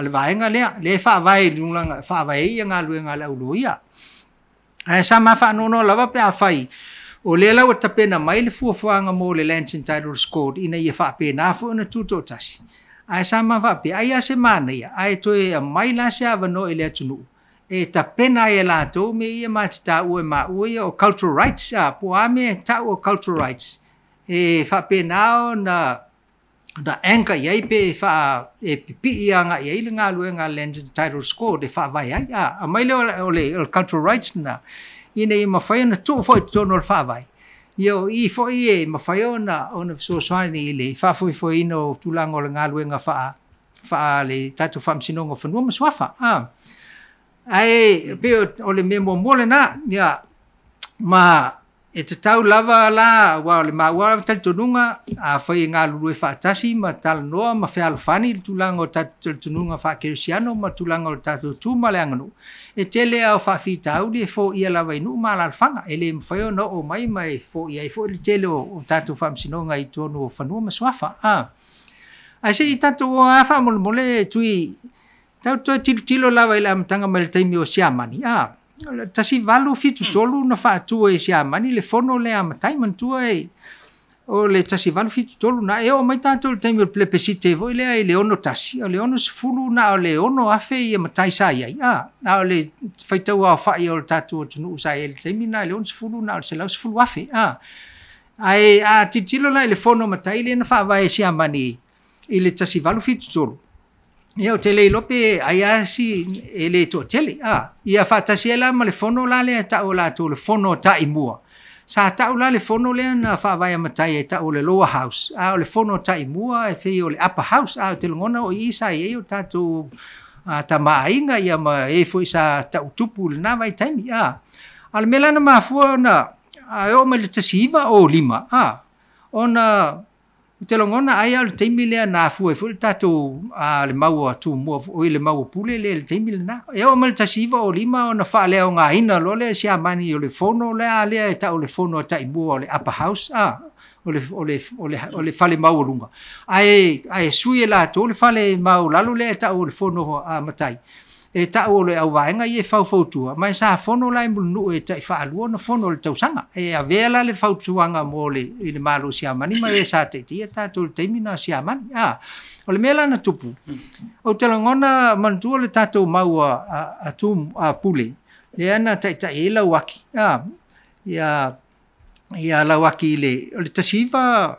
vaega lea, lea e faavae i tulaga faavae ai ia galuega a le auloia. Ae sa ma faanoanoa lava pe afai o lea la ua tapena mai le fuafuaga mo le Lands and Titles Code ina ia faapena foi ona tutoatasi. Ae sa ma faapea, ai lava se manaia, ae toe aumai la se avanoa i le atunuu e tapena ai e latou mea ia ma te taua e maua ia o cultural rights, po o a mea e tau o cultural rights, e faapena ona anchor i ai pe e pipii agai i ai le galuega a Lands and Titles Code e faavae ai. Aumai lea o le cultural rights lena, ina ia mafai ona tuu foi i totonu o le faavae, ia o i foi e mafai ona fesoasoani i le faafoefoeina o tulaga o le galuega faa le tatou faamasinoga o fanua ma suafa. Ae pei o le mea muamua lena, ia, ma e tatau lava la, aua o le maua lava talitonuga, afai e galulue faatasi ma talanoa ma fealofani le tulaga o tatou talitonuga faakerisiano ma tulaga o le tatou tu ma le aganuu, e tele lava o faafitauli e foia lava i nuu ma alaalafaga, e le mafai ona oo mai ma e foia ai foi le tele o tatou faamasinoga i totonu o fanua ma suafa. Ae se i tatou o lava faamolemole Tui, tatou toe tilotilo lava i le amataga mai le taimi o Siamani. 1873 na faatua e Siamani le fono lea a matai, manatua o le 1873 na e oo mai tatou i le taimi o le plebiscite foi lea i le 61, o le 60 na o le 6,000 ia matai sa i ai. A o le faitau aofai o le tatou atunuu sa i ai i le taimi na i le 60 na o le 110,000. Ae a tilotilo la i le fono matai lea na faavae e Siamani i le 1873, ia ou te le iloa pe ai lava si e le toatele. Ia faatasi ai la ma le fono la lea e tau e latou le fono taimua. Sa tau la le fono lea na faavae a matai e tau o le lower house, a o le fono taimua e fei o le upper house. A o te lagona o i sa i ai o tatou tamaaiga ia ma e foi sa tau tupu i lena vaitaimi. A o le mea la na mafua ona e oo mai le 1905, ona ou te lagona ai lava o le taimi lea na afua ai foi le tatou le maua tumua oi le maua pule lea i le taimi lena. E oo mai le 1905 ona faaleaogaina loa lea e Siamani o le fono lea e tau o le fono a taimua o le upper house, o le fale maualuga. Ae sui e latou le fale maualalo lea e tau o le fono a matai, e tau o le auvaega ia e faufautua, ma e sa fono la i Mulinuu e tai faalua ona fono o le tausaga. E avea la le fautuaga mo le i le Malo o Siamani ma e sa taitaia tatou i le taimi na o Siamani. O le mea la na tupu, ou te lagona manatua le tatou mau a tu a Pule, lea na taitai ai Lauaki. Ia Lauaki i le o le 19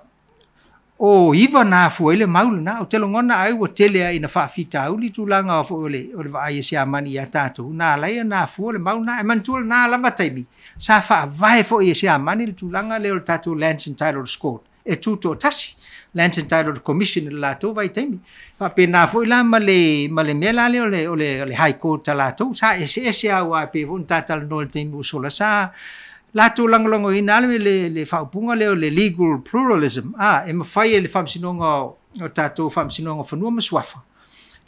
O iva na afua ai le mau lena. Ou te lagona ai ua tele ai ina faafitauli tulaga foi o le vaai a Siamani iā tatou, na ala ai ona afua le mau lena. Ae manatua lena lava taimi sa faavae foi e Siamani le tulaga lea o le tatou Lands and Titles Court e tutoatasi, Lands and Titles Commission i le latou vaitaimi. Faapena foi la ma le ma le mea la lea o le High Court a latou, sa eseese lava, aua e pei foi ona ta talanoa i le taimi ua sola, sa latou lagolagoina le faaupuga lea o le legal pluralism, e mafai e le Faamasinoga o tatou Faamasinoga o Fanua ma Suafa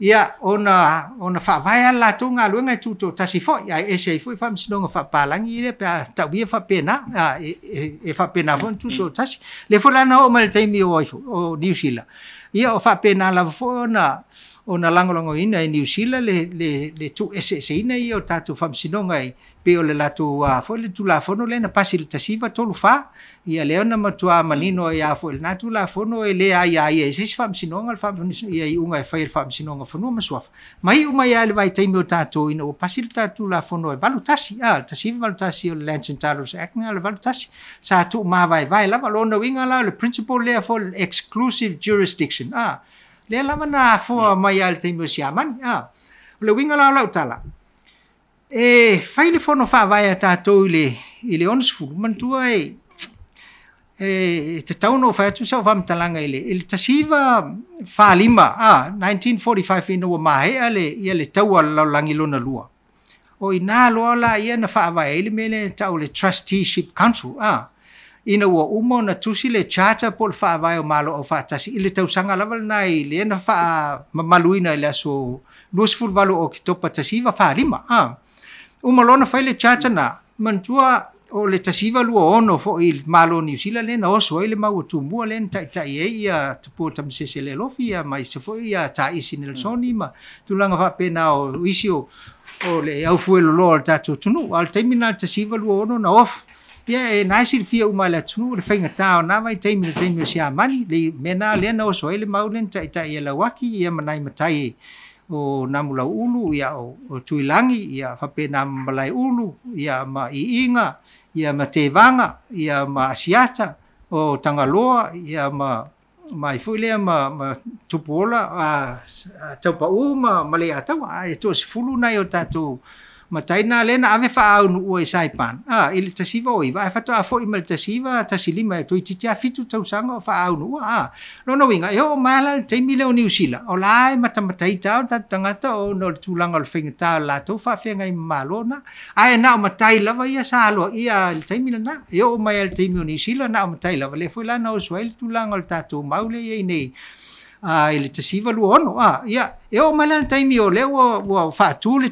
ia ona faavae lava le latou galuega e tutoatasi foi, ae ese ai foi faamasinoga faapalagi lea pe a tauia faapena, e faapena foi ona tutoatasi. Lea foi la na oo mai le taimi o ai foi o Niu Sila, ia o faapena lava foi ona lagolagoina e Niu Sila le tuueseeseina ia o tatou faamasinoga e pei o le latou foi le Tulafono lea na pasi i le 1934. Ia lea na matuā manino ai lava foi i lena Tulafono, e le aiaia e se isi faamasinoga ia iuga e fai e le Faamasinoga o Fanua ma Suafa. Ma iu mai lava i le vaitaimi o tatou ina ua pasi le tatou Tulafono e 81, 1981, o le Lands and Titles Act na o le 81, sa tuumavaevae lava. Lona uiga la o le principle lea foi, le exclusive jurisdiction, lea lava na afoa mai lava i le taimi o Siamani. O le uiga la o lau tala, e fai le fono faavae a tatou i le 60, manatua e tatau ona ou fai atu sau faamatalaga i le 1945, 1945, ina ua maea ia le taua a le lalolagi lona lua. O ina loa la ia na faavae ai le mea lea tau le Trusteeship Council, ina ua uma ona tusi le charter po o le faavae o Malo Aufaatasi i le tausaga lava lena i lea na faamamaluina i le aso 28 o Oketopa 1945. Uma loa ona fai le charter na, manatua o le 1926 foi i le Malo o Niu Sila lea na oso ai le mau a Tumua lea na taitai ai ia Tupua Tamasese Lealofi ia ma isi foi ia Taisi Nelsoni ma tulaga faapena o isi o le aufueloloa o le tatou atunuu. A o le taimi lena i le 1926 na off ia e na e silafia uma e le atunuu le faigata o na vaitaimi, le taimi o Siamani, le mea na lea na oso ai le mau lea na taitai e Lauaki ia ma nai matai o Namulauulu ia o Tuilagi ia faapena ma Malaeulu ia ma Iiga ia ma Tevaga ia ma Asiata o Tagaloa ia ma mai foi lea ma Tupuola Taupau ma Leiataua e toasefulu nai o tatou matai na lea na ave faaaunuu i Saipan i le 1909, ae faatoa foi mai le 1915, e toeitiiti lava 7 tausaga o faaaunua. Lona uiga e oo mai la le taimi lea o Niu Sila, o la e matamataita o tatou tagata ona o le tulaga o le faigata o le latou faafeagai ma malo na, ae na o matai lava ia sa aloaia i le taimi lena. E oo mai le taimi o Niu Sila na o matai lava lea foi la na oso ai le tulaga o le tatou mau lea i ai nei i le 1926. Ia e oo mai la le taimi o lea ua faatu le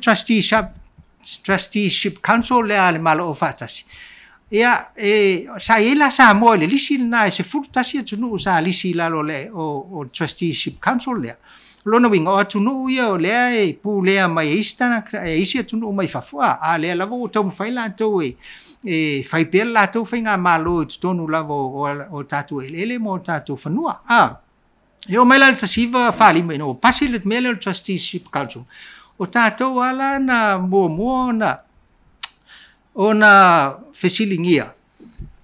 Trusteeship Council lea a le Malo Aufaatasi. Ia, e, sa i ai la Samoa i le lisi lena, e 11 atunuu sa lisi i lalo o Trusteeship Council lea. Lona uiga, o atunuu ia o lea e pulea mai e isi, e isi atunuu mai fafo, a lea lava ua taumafai latou e fai pea le latou faigamalo i totonu lava o tatou eleele ma o tatou fanua. E oo mai la le 1945 ina ua pasi le mea lea o le Trusteeship Council, o tatou ala na muamua ona fesiligia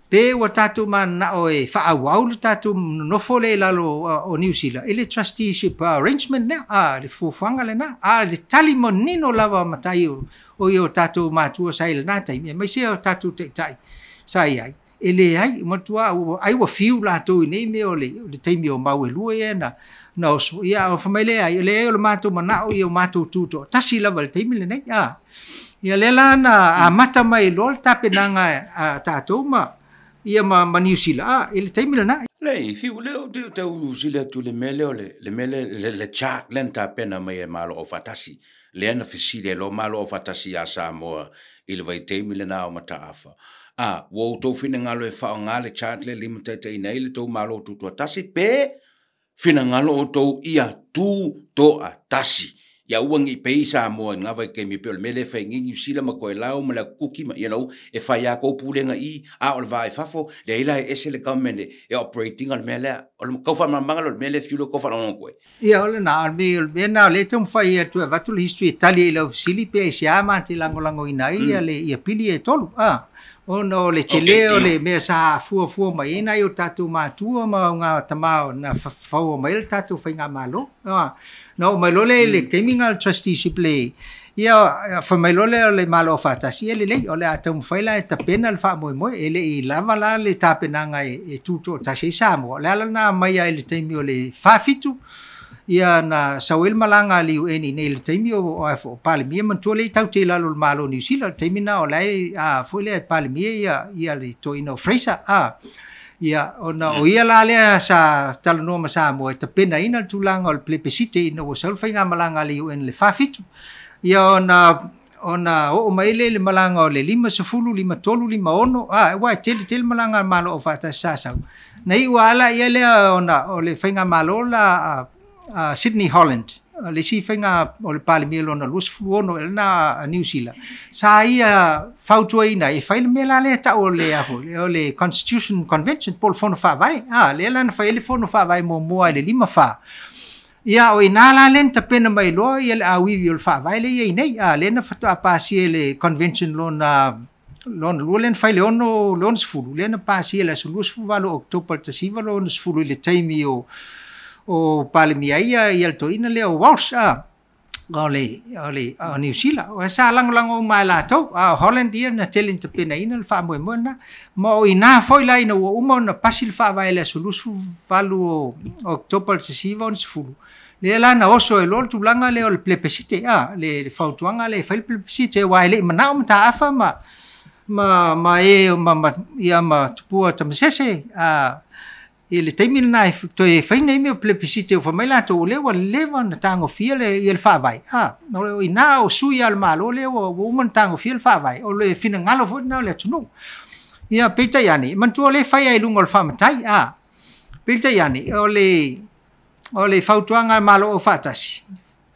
pe ua tatou mananao e faaauau le tatou nonofo lea i lalo o Niu Sila i le trusteeship arrangement lea, le fuafuaga lena. A le tali manino lava matai o ia o tatou matua sa i lena taimi, aemaise o tatou taitai sa i ai, e leai, matua ai ua fiu latou i nei mea o le taimi o mau e lua ia na oso ia o fai mai leai, leai, o le matou manao ia o matou tutoatasi lava i le taimi lenei. Ia lea la na amata mai loa le tapenaga a tatou ma ia ma Niu Sila i le taimi lena. Lei, fiu leo te tau sile atu le mea lea o le mea le chart lea na tapena mai e Malo Aufaatasi. Lea na fesili e lo Malo Aufaatasi ia Samoa i le vaitaimi lena o mataafa. Ua outou finagalo e faaaoga le chart lea limataitaiina ai le tou Malo Tutoatasi pe finagalo outou ia tutoatasi. Ia ua ngi pei Samoa i ngā vaitaimi pe o le mea lea e fai nei Niu Sila ma Toelau ma le Kuki ma e fai a kou pulega i a o le va i fafo le ai la e ese le government e operating o le mea lea. O le kau faamalamalamaga lea o le mea lea fiu le kau faalogologo koe. Ia o lena, o le mea na o lea e taumafai atu e avatu le history e tali ai i lau fesili pe aisea ma te lagolagoina ai ia le ia pili e tolu. Ona o le tele o le mea sa fuafua mai ai nai o tatou matua ma augatama na faua mai ai le tatou faigamalo. Na oo mai loa lea i le taimi lena o le trusteeship le ia fai mai loa lea o le Malo Aufaatasi, ia lelei, o le a taumafai la e tapena le faamoemoe. E le i lava la le tapenaga e tutoatasi ai Samoa. O le ala lena aumai ai i le taimi o le 47, ia na sau ai le malaga a le UN i inei i le taimi o Palemia, manatua lea tatou te i lalo o le Malo o Niu Sila. O le taimi lena o la e foi lea e Palemia ia le toeaina o Fraser. Ia, ona o ia la lea sa talanoa ma Samoa e tapenaina le tulaga o le pelepesite ina ua sau le faigamalaga a le UN i le 47. Ia ona oo mai lea i le malaga o le 50, 53, 56, aua e tele tele malaga a le Malo Aufaatasi sa sau. Na iu lava la ia lea ona o le faigamalo la a Sydney Holland, le isi faiga o le Palemia lona 26 ea lena a Niu Sila, sa ia fautuaina ai e fai le mea la lea e tau o le, o le Constitution Convention po o le Fono Faavae. Lea la na fai ai le Fono Faavae muamua i le 54. Ia, o i ina la lea na tapena mai loa ia le auivi o le Faavae lea e i ai nei. Lea na faatoa pasia e le Convention lona lua lea na fai i le 60, lea na pasia i le aso 28 o Oketopa i le 1960 i le taimi o Palemia ai ia le toeaina lea o Walsh, o le Niu Sila. Sa lagolago uma e latou, a o Holland ia na tele ina tapenaina le faamoemoe lena. Ma o i ina foi la ina ua uma ona pasi le Faavae i le aso 28 o Oketopa i le 1960, lea la na oso ai loa le tulaga lea o le pelepesite, le fautuaga lea e fai le pelepesite, aua e le i manao mataafa ma e ia ma tupua tamasese i le taimi lena e toe fai nei mea o pelepesite, ua fai mai latou o lea ua leva ona tagofia le Faavae. O i ina o sui lava o le Malo lea ua uma ona tagofia le Faavae, o le finagalo foi lena o le atunuu. Ia, peitai ane, manatua o lea e fai lava i luga o le faamatai. Peitai ane, o le fautuaga a le Malo Aufaatasi,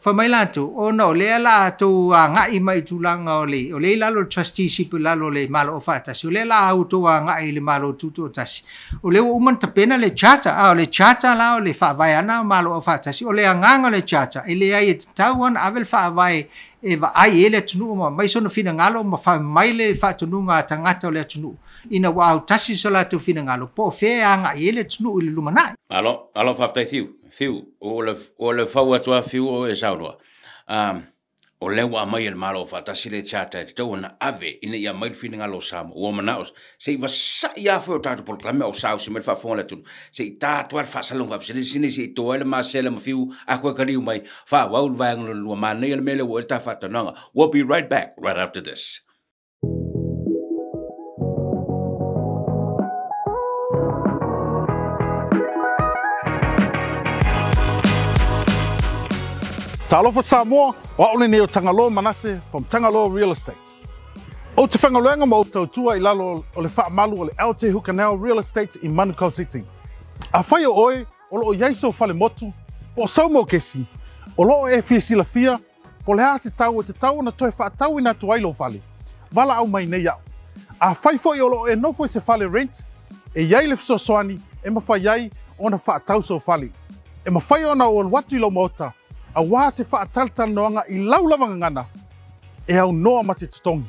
fai mai latou, ona o lea la a outou agai mai i tulaga o le, o lea i lalo o le trusteeship i lalo o le Malo Aufaatasi, o lea la a outou agai i le Malo Tutoatasi, o lea ua uma ona tapena le charter. O le charter la o le faavae ana o Malo Aufaatasi, o le agaga o le charter, e leai e tatau ona ave le faavae e vaai ai le atunuu ma aumai sona finagalo ma fai mai le faatonuga a tagata o le atunuu ina ua autasi so latou finagalo po o fea e agai ai le atunuu i le lumanai. Malo, malo faafetai Fiu. Fiu, o le fau atu lava Fiu o e saunoa. O lea ua aumai e le Malo Aufaatasi le charter e tatau ona ave ina ia aumai le finagalo o Samoa. Ua manao se i vasai lava foi o tatou polokalame o saosi mai le faafofoga a le atunuu. Se i ta atu lava le faasalaga faapisinisi nei se i to ai le masela ma Fiu a koe kaliu mai faaauau le vaega lona lua. Manaia le mea lea ua oo i ai le ta faatalanoaga. We'll be right back right after this. Talofa Samoa, o au lenei o Tagaloa Manase from Tagaloa Real Estate. Ou te faigaluega ma ou tautua i lalo o le faamalu o le LJ Hukanel Real Estate i Manukau City. Afai o oe o lo o i ai sou fale motu po o sou mokesi, o lo o e fia silafia po o le a se tau e tatau ona toe faatauina atu ai lou fale, valaau mai nei au. Afai foi o lo o e nofo i se fale rent, e i ai le fesoasoani e mafai ai ona faatau sou fale. E mafai ona ou alu atu i lou maota aua se faatalatalanoaga i lau lava gagana e aunoa ma se totogi.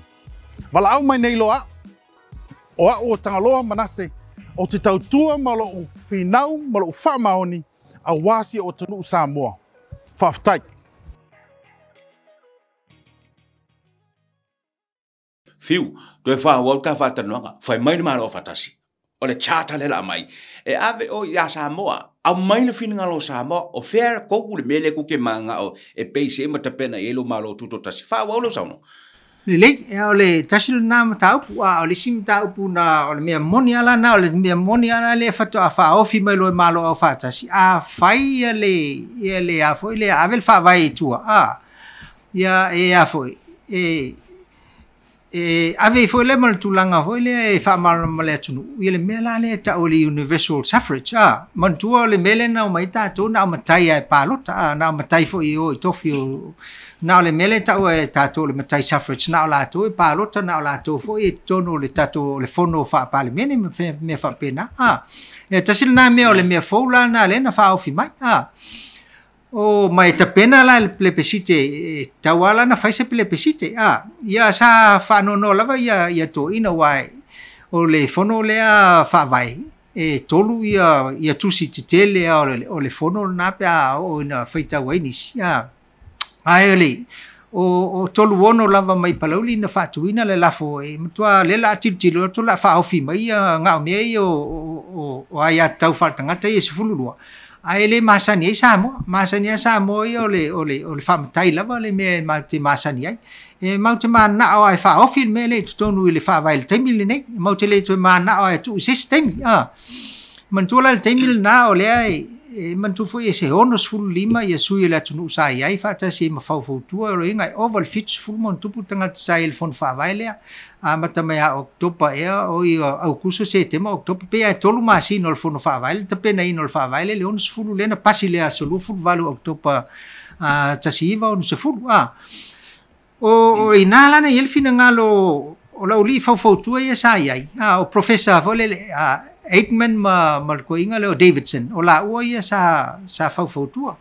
Valaau mai nei loa au, o au o Tagaloa Manase, ou te tautua ma lou finau ma lou faamaoni aua si ou atunuu Samoa. Faafetai. Fiu, toe faaauau ta faatalanoaga, fai mai le Malo Aufaatasi, o le charter lea o le a aumai, e ave oe ia Samoa, aumai le finagalo o Samoa, o fea kou le mea lea kou te mananao e base ai ma tapena i ai lou Malo Tutoatasi. Faaauau lau saunoaga. Lelei, o le tasi lena mataupu, a o le isi mataupu na, o le mea moni lava lena, o le mea moni lava lena lea faatoa faaofi mai loa e Malo Aufaatasi, a fai ia le, ia le a foi lea, ave le faavae i tua, a, ia e a foi, e, e ave ai foi lea ma le tulaga foi lea e faamalamalama le atunuu ia le mea la lea e tau o le universal suffrage. A manatua o le mea lea na omai tatou na o matai lava e palota, a na o matai foi e o i tofi o, na o le mea lea e tau e tatou o le matai suffrage, na o latou e palota, na o latou foi e totonu o le tatou o le fono faa-Palemene ma mea faapena. A e tasi lena mea o le mea fou la lena lea na faaofi mai. A O ma e tapena la le pelepesite, e tatau lava la ona fai se pelepesite. A, ia sa faanoanoa lava ia toeaiina aua O le fono lea faavae e 3 ia tusi tetele o le fono lena pe a oo ina faitau ai nisi. Ae o le o 36 lava mai Palauli na faatuina le lafo e matua le la tilotilo atu la faaofi mai ia gaomea ia o aiatatau faaletagata ia e 12. Ae le masani ai Samoa, masani ai Samoa ia o le faamatai lava le mea e matou te masani ai. E matou te mananao lava e faaofi le mea lea i totonu i le faavae i le taimi lenei. E matou te le toe mananao lava e tuu i se isi taimi. Manatua la le taimi lena o lea e manatua foi e se 65 ia sui o le atunuu sa i ai faatasi ai ma faufautua, o lona uiga e ova i le 70+ tagata sa i ai i le fono faavae lea. Amata mai ia Oketopa ea, oi Aukuso, Setema, Oketopa, pei lava e 3 masina o le fono faavae le tapenaina o le faavae lea i le 60 lea na pasi i le aso 28 o Oketopa 1960. O ina la na i ai le finagalo o laulii faufautua ia sa i ai, o Professor foi lele Aikman ma le toeaina lea o Davidson, o laua ia sa faufautua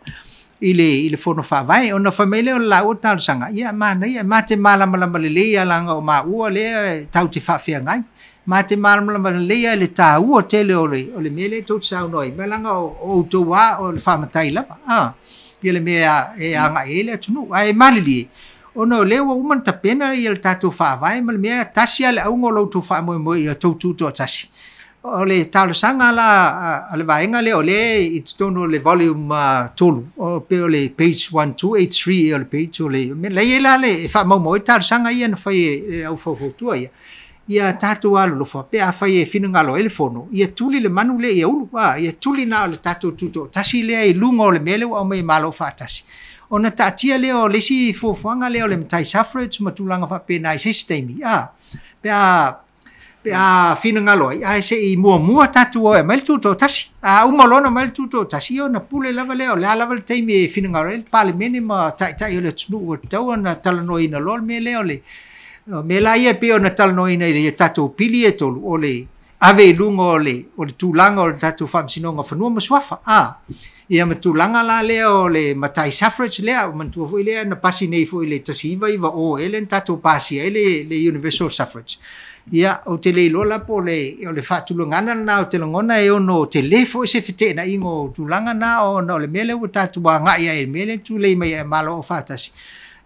i le fono faavae. Ona fai mai lea o le laua talosaga, ia manaia, ma te malamalama lelei leaga o maua lea tatou te faafeagai, ma te malamalama lelei lava i le taua tele o le mea lea tou te saunoa ai, leaga o outou lava o le faamatai lava ia le mea e agai ai le atunuu. Ae malilie, ona o lea ua uma ona tapena ia le tatou faavae ma le mea tasi lava le auga o lo outou faamoemoe ia outou tutoatasi. O le talosaga la a le vaega lea o lea i totonu o le volume 3, o pe o le page 1283 o le page o le mea la i ai la le e faamaumau ai talosaga ia na fai e au faufautua ia. Ia tatou alolofa pe a fai e finagalo ai le fono, ia tuli le manu lea ia ulu, ia tuli na o le tatou tutoatasi lea i luga o le mea lea ua aumai e Malo faatasi. Ona taatia lea o le isi fuafuaga lea o le matai suffrage ma tulaga faapena i se isi taimi, pe a finagalo ai, ae se i muamua tatou o e aumai le tutoatasi. A uma loa ona aumai le tutoatasi, ia ona pule lava lea, o le a lava le taimi e finagalo ai le Palemene ma taitai o le atunuu ua tatau ona talanoaina loa le mea lea o le mea la ia pei ona talanoaina i le tatou pili e 3, o le ave i luga o le tulaga o le tatou faamasinoga fanua ma suafa. Ia ma tulaga la lea o le matai suffrage lea, manatua foi lea na pasi nei foi i le 1990 e le na tatou pasia ai le universal suffrage. Ia, ou te le iloa la po o le faatulagaga lena o te lagona e ono tele foi se feteenaiga o tulaga na, ona o le mea lea ua tatou agai ai i le mea lea tulei mai ai Malo Aufaatasi.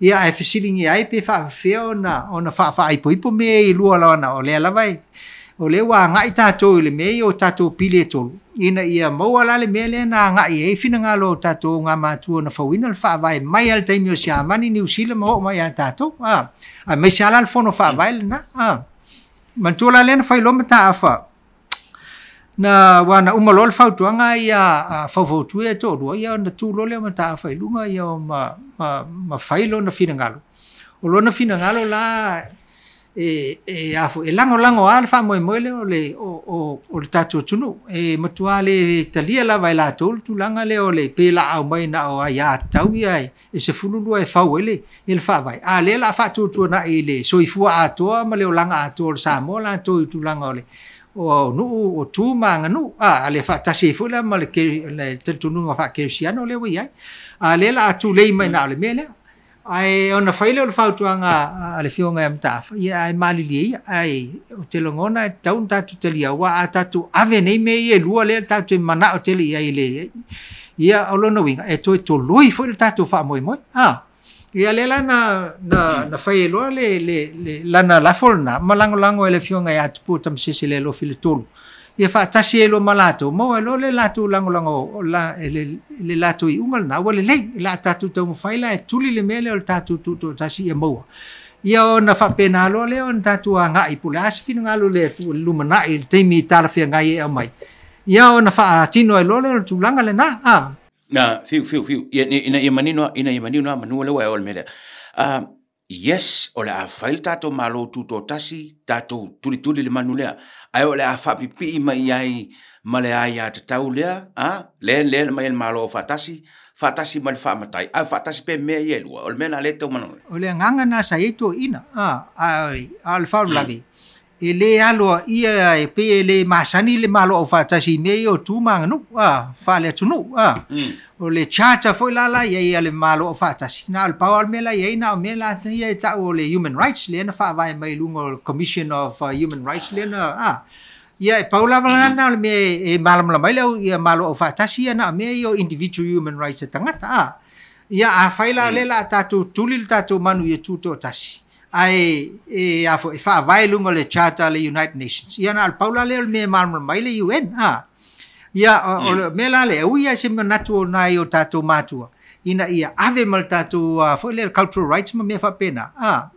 Ia, ae fesiligia ai pe faafefea ona faafaaipoipo mea i lua lawana, o lea lava o lea ua agai tatou i le mea ia o tatou pili e 3, ina ia maua la le mea lea na agai ai finagalo o tatou gamatua na fauina le faavae mai lava le taimi o Siamani, Niu Sila ma oo mai ia tatou. Aemaise lava la le fono faavae lena. Manatua la lea na fai loa mataafa, na ua na uma loa le fautuaga ia faufautua ia e toalua, ia ona tu loa lea o mataafa i luga ia ma fai lona finagalo. O lona finagalo la e lagolago lava le faamoemoe lea o le tatou atunuu. E matua le talia lava e latou le tulaga lea o le pe laau mai na o aiatatau ia e 12 e fau ai le faavae. A lea la faatuatuanai i le soifua atoa ma le olaga atoa o le Samoa latou i tulaga o le o nuu o tu ma aganuu. A le faatasi ai foi la ma le talitonuga faakerisiano lea ua i ai. A lea la tulei mai na o le mea lea. Ae ona fai lea o le fautuaga a le afioga ia Mataafa, ia ae malilie ia, ae o te lagona e tatau ona tatou talia, aua a tatou ave nei mea ia e lua lea tatou te manao tele i ai i le ia o lona uiga e toe toloi foi le tatou faamoemoe. Ia lea la na fai ai loa le lana lafo lena ma lagolago e le afioga ia Tupua Tamasese le Alofi le 3. Ia faatasi ai loa ma latou, maua ai loa le latou lagolago le latou iuga lena ua lelei. La tatou taumafai la e tuli le mea lea o le tatou tutoatasi ia maua. Ia ona faapena loa lea ona tatou agai po o le a se finagalo le lumanai i le taimi talafeagai e aumai. Ia ona faatino ai loa lea o le tulaga lena. Na, fiu, fiu, fiu. Ia, ina ia manino, ina ia manino manua le ua e o le mea lea. Yes, o le a fai le tatou malo tutoatasi, tatou tulituli le manu lea. Ae o le a faapipii mai ai ma le aiatatau lea, lea lea mai le malo faatasi, faatasi ma le faamatai, ae faatasi pe mea ia e lua. O le mea la lea e tau manao. O le agaga na sa i ai toeaiina, a o le faalavelave, E lē aloaʻia e pei e lē masani le Malo Aufaatasi i mea ia o tu ma aganuu faaleatunuu O le charter foi la la iai a le Malo Aufaatasi, na o le pau lava o le mea la i ai na o mea la ia e taʻu o le human rights lea na faavae mai i luga o le Commission of Human Rights lea na ia e pau lava lana o le mea e malamalama ai le au ia Malo Aufaatasi ia na o mea ia o individual human rights a tagata Ia afai la o lea o le a tatou tuli le tatou manu ia tutoatasi, ae e a foi e faavae i luga o le Charter a le United Nations, ia na o le pau la lea o le mea e malamalama ai le UN. Ia o le mea la lea, e ui lava i se manatu o nai o tatou matua ina ia ave ma le tatou foi lea cultural rights ma mea faapena,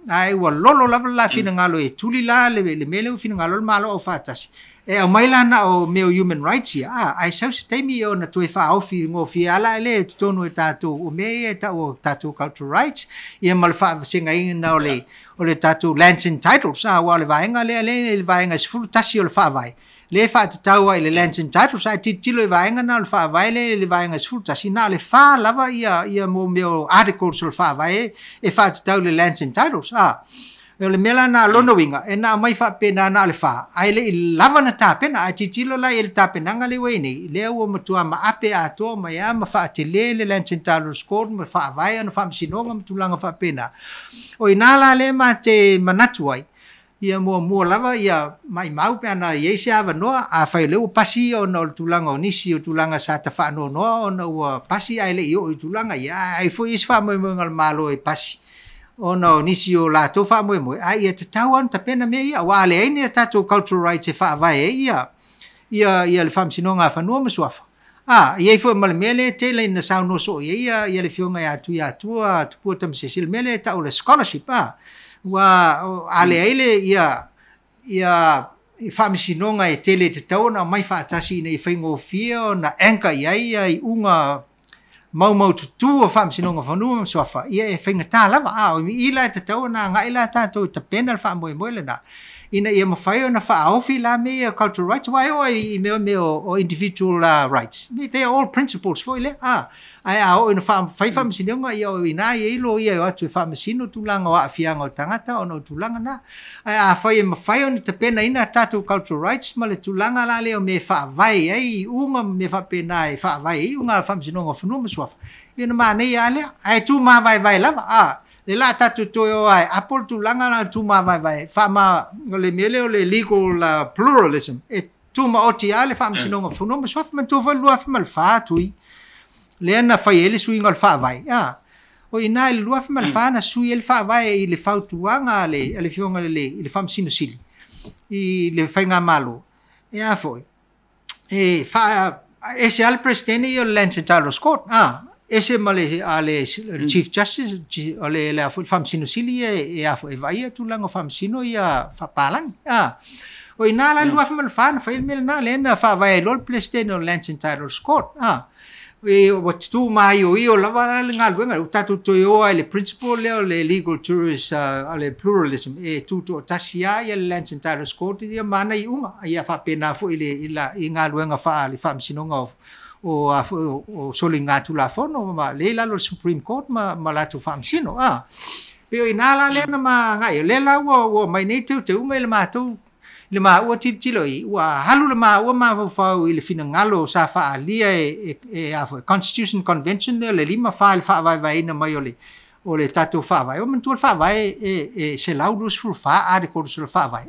ae ua lolo lava le la finagalo e tuli la le mea lea ua finagalo ai le Malo Aufaatasi e aumai la na o mea o human rights ia, ae sau se taimi ona toe faaofi gofie lava la lea i totonu e tatou o mea ia e tau o tatou cultural rights ia ma le faavasegaina o le tatou lands and titles, aua o le vaega lea lea i le vaega 11 o le Faavae lea e faatatau ai i le lands and titles. Ae tilotilo i vaega na o le Faavae lea i le vaega 11, na o le 4 lava ia mo mea o articles o le Faavae e faatatau i le lands and titles. O le mea la na lona uiga e na aumai faapena na o le 4, ae le i lava na tapena. Ae tilotilo la i le tapenaga lea ua i ai nei, lea ua matua maape atoa mai lava ma faatele le Lands and Titles Court ma faavae ona faamasinoga ma tulaga faapena. O i ina la lea ma te manatu ai, ia muamua lava ia maimau pe ana i ai se avanoa. Afai o lea ua pasi ona o le tulaga o nisi o tulaga sa tafaanoanoa ona ua pasi ae le i oo i tulaga ia, ai foi isi faamoemoega o le Malo e pasi ona o nisi o latou faamoemoe, ae ia tatau lava ona tapena mea ia, aua a leai ni a tatou cultural rights e faavae ai ia le Faamasinoga a Fanua ma Suafa. I ai foi ma le mea lea e tele ina saunoa soo i ai ia le afioga ia Tuiatua Tupua Tamasese, le mea lea e tau o le scholarship. Ua a leai le ia faamasinoga e tele e tatau ona aumai faatasi ina ia faigofie ona anchor i ai ia iuga maumaututu o Faamasinoga Fanua ma Suafa, ia e faigata lava. O i la e tatau ona agai la tatou e tapena le faamoemoe lena ina ia mafai ona faaofi la mea ia cultural rights, aua e oo ai i mea o individual rights, they are all principles foi lea. Ae a oo ina fai faamasinoga, ia o ina i ai loia e o atu e faamasino tulaga o aafiaga o tagata ona o tulaga na. Ae afai e mafai ona tapenaina tatou cultural rights ma le tulaga la lea o mea e faavae ai iuga ma mea faapena e faavae ai iuga a le Faamasinoga o Fanua ma Suafa, ia ona manaia lava lea. Ae tumavaevae lava le la tatou toe o ae apo le tulaga la tumavaevae faama o le mea lea o le legal pluralism e tumaoti lava le Faamasinoga o Fanua ma Suafa. Manatua foi le 2004 tui lea na fai ai le suiga o le Faavae. O ina i le 2004 na sui ai le Faavae i le fautuaga a le afioga i le Faamasino Sili i le faigamalo e a foi e faa ese lava le Peresetene ia o le Lands and Titles Court, ese ma le a le Chief Justice o le a foi Faamasino Sili ia e a foi e vaaia tulaga o faamasino ia faapalagi. O ina la le 2004 na fai le mea lena lea na faavae ai loa le Peresetene o le Lands and Titles Court. E ua tutu maioio lava la le galuega ua tatou toe o ai le principle lea o le legal tourist le pluralism e tutoatasi lava ia le Lands and Titles Court ia ma ana iuga ia faapena foi i galuega faale faamasinoga o a foi o soligatulafono ma lea i lalo o le Supreme Court ma latou faamasino. Pei o ina la lea na magai o lea la ua mai nei teuteuga i le matou le maua tilotilo i ua alu le maua mafaufau i le finagalo sa faaalia e a foi Constitution Convention lea le 54 i le faavaevaeina mai o le tatou Faavae. O manatua le Faavae e 124 articles o le Faavae,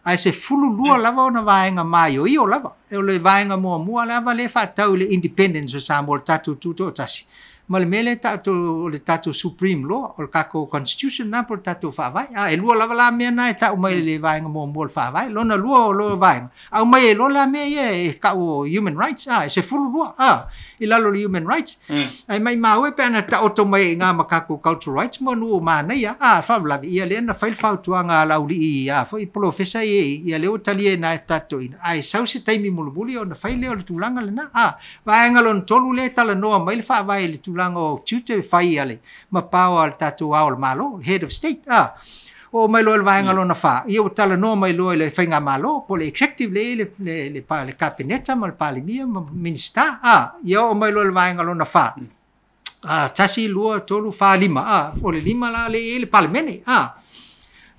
ae 12 lava ona vaega maioio lava. O le vaega muamua lava lea faatatau i le independence o Samoa, le tatou tutoatasi ma le mea lea tatou o le tatou supreme law o le tatou constitution na po o le tatou Faavae. E lua lava la mea na e tau mai i le vaega muamua o le Faavae. Lona lua o lo vaega aumai ai loa la mea ia e tau o human rights, e 12 i lalo o le human rights. Ae maimau e pe ana taoto mai i ngā ma tatou cultural rights mo nuu manaia faalavelave ia lea na fai le fautuaga a laulii a foi polofesa ia lea ua talia na e tatou ina ae sau se taimi mulimuli ona fai lea o le tulaga lena. Vaega lona tolu lea e talanoa mai le Faavae i le tulaga o tiute e fai a le ma power a le tatou Ao o le Malo, head of state. Oo mai loa i le vaega lona fa, ia ua talanoa mai loa i le faigamalo po o le executive le kapeneta ma le palemia ma minista. Ia oo mai loa i le vaega lona fa, 1, 2, 3, 4, 5. O le 5 la le i ai le Palemene.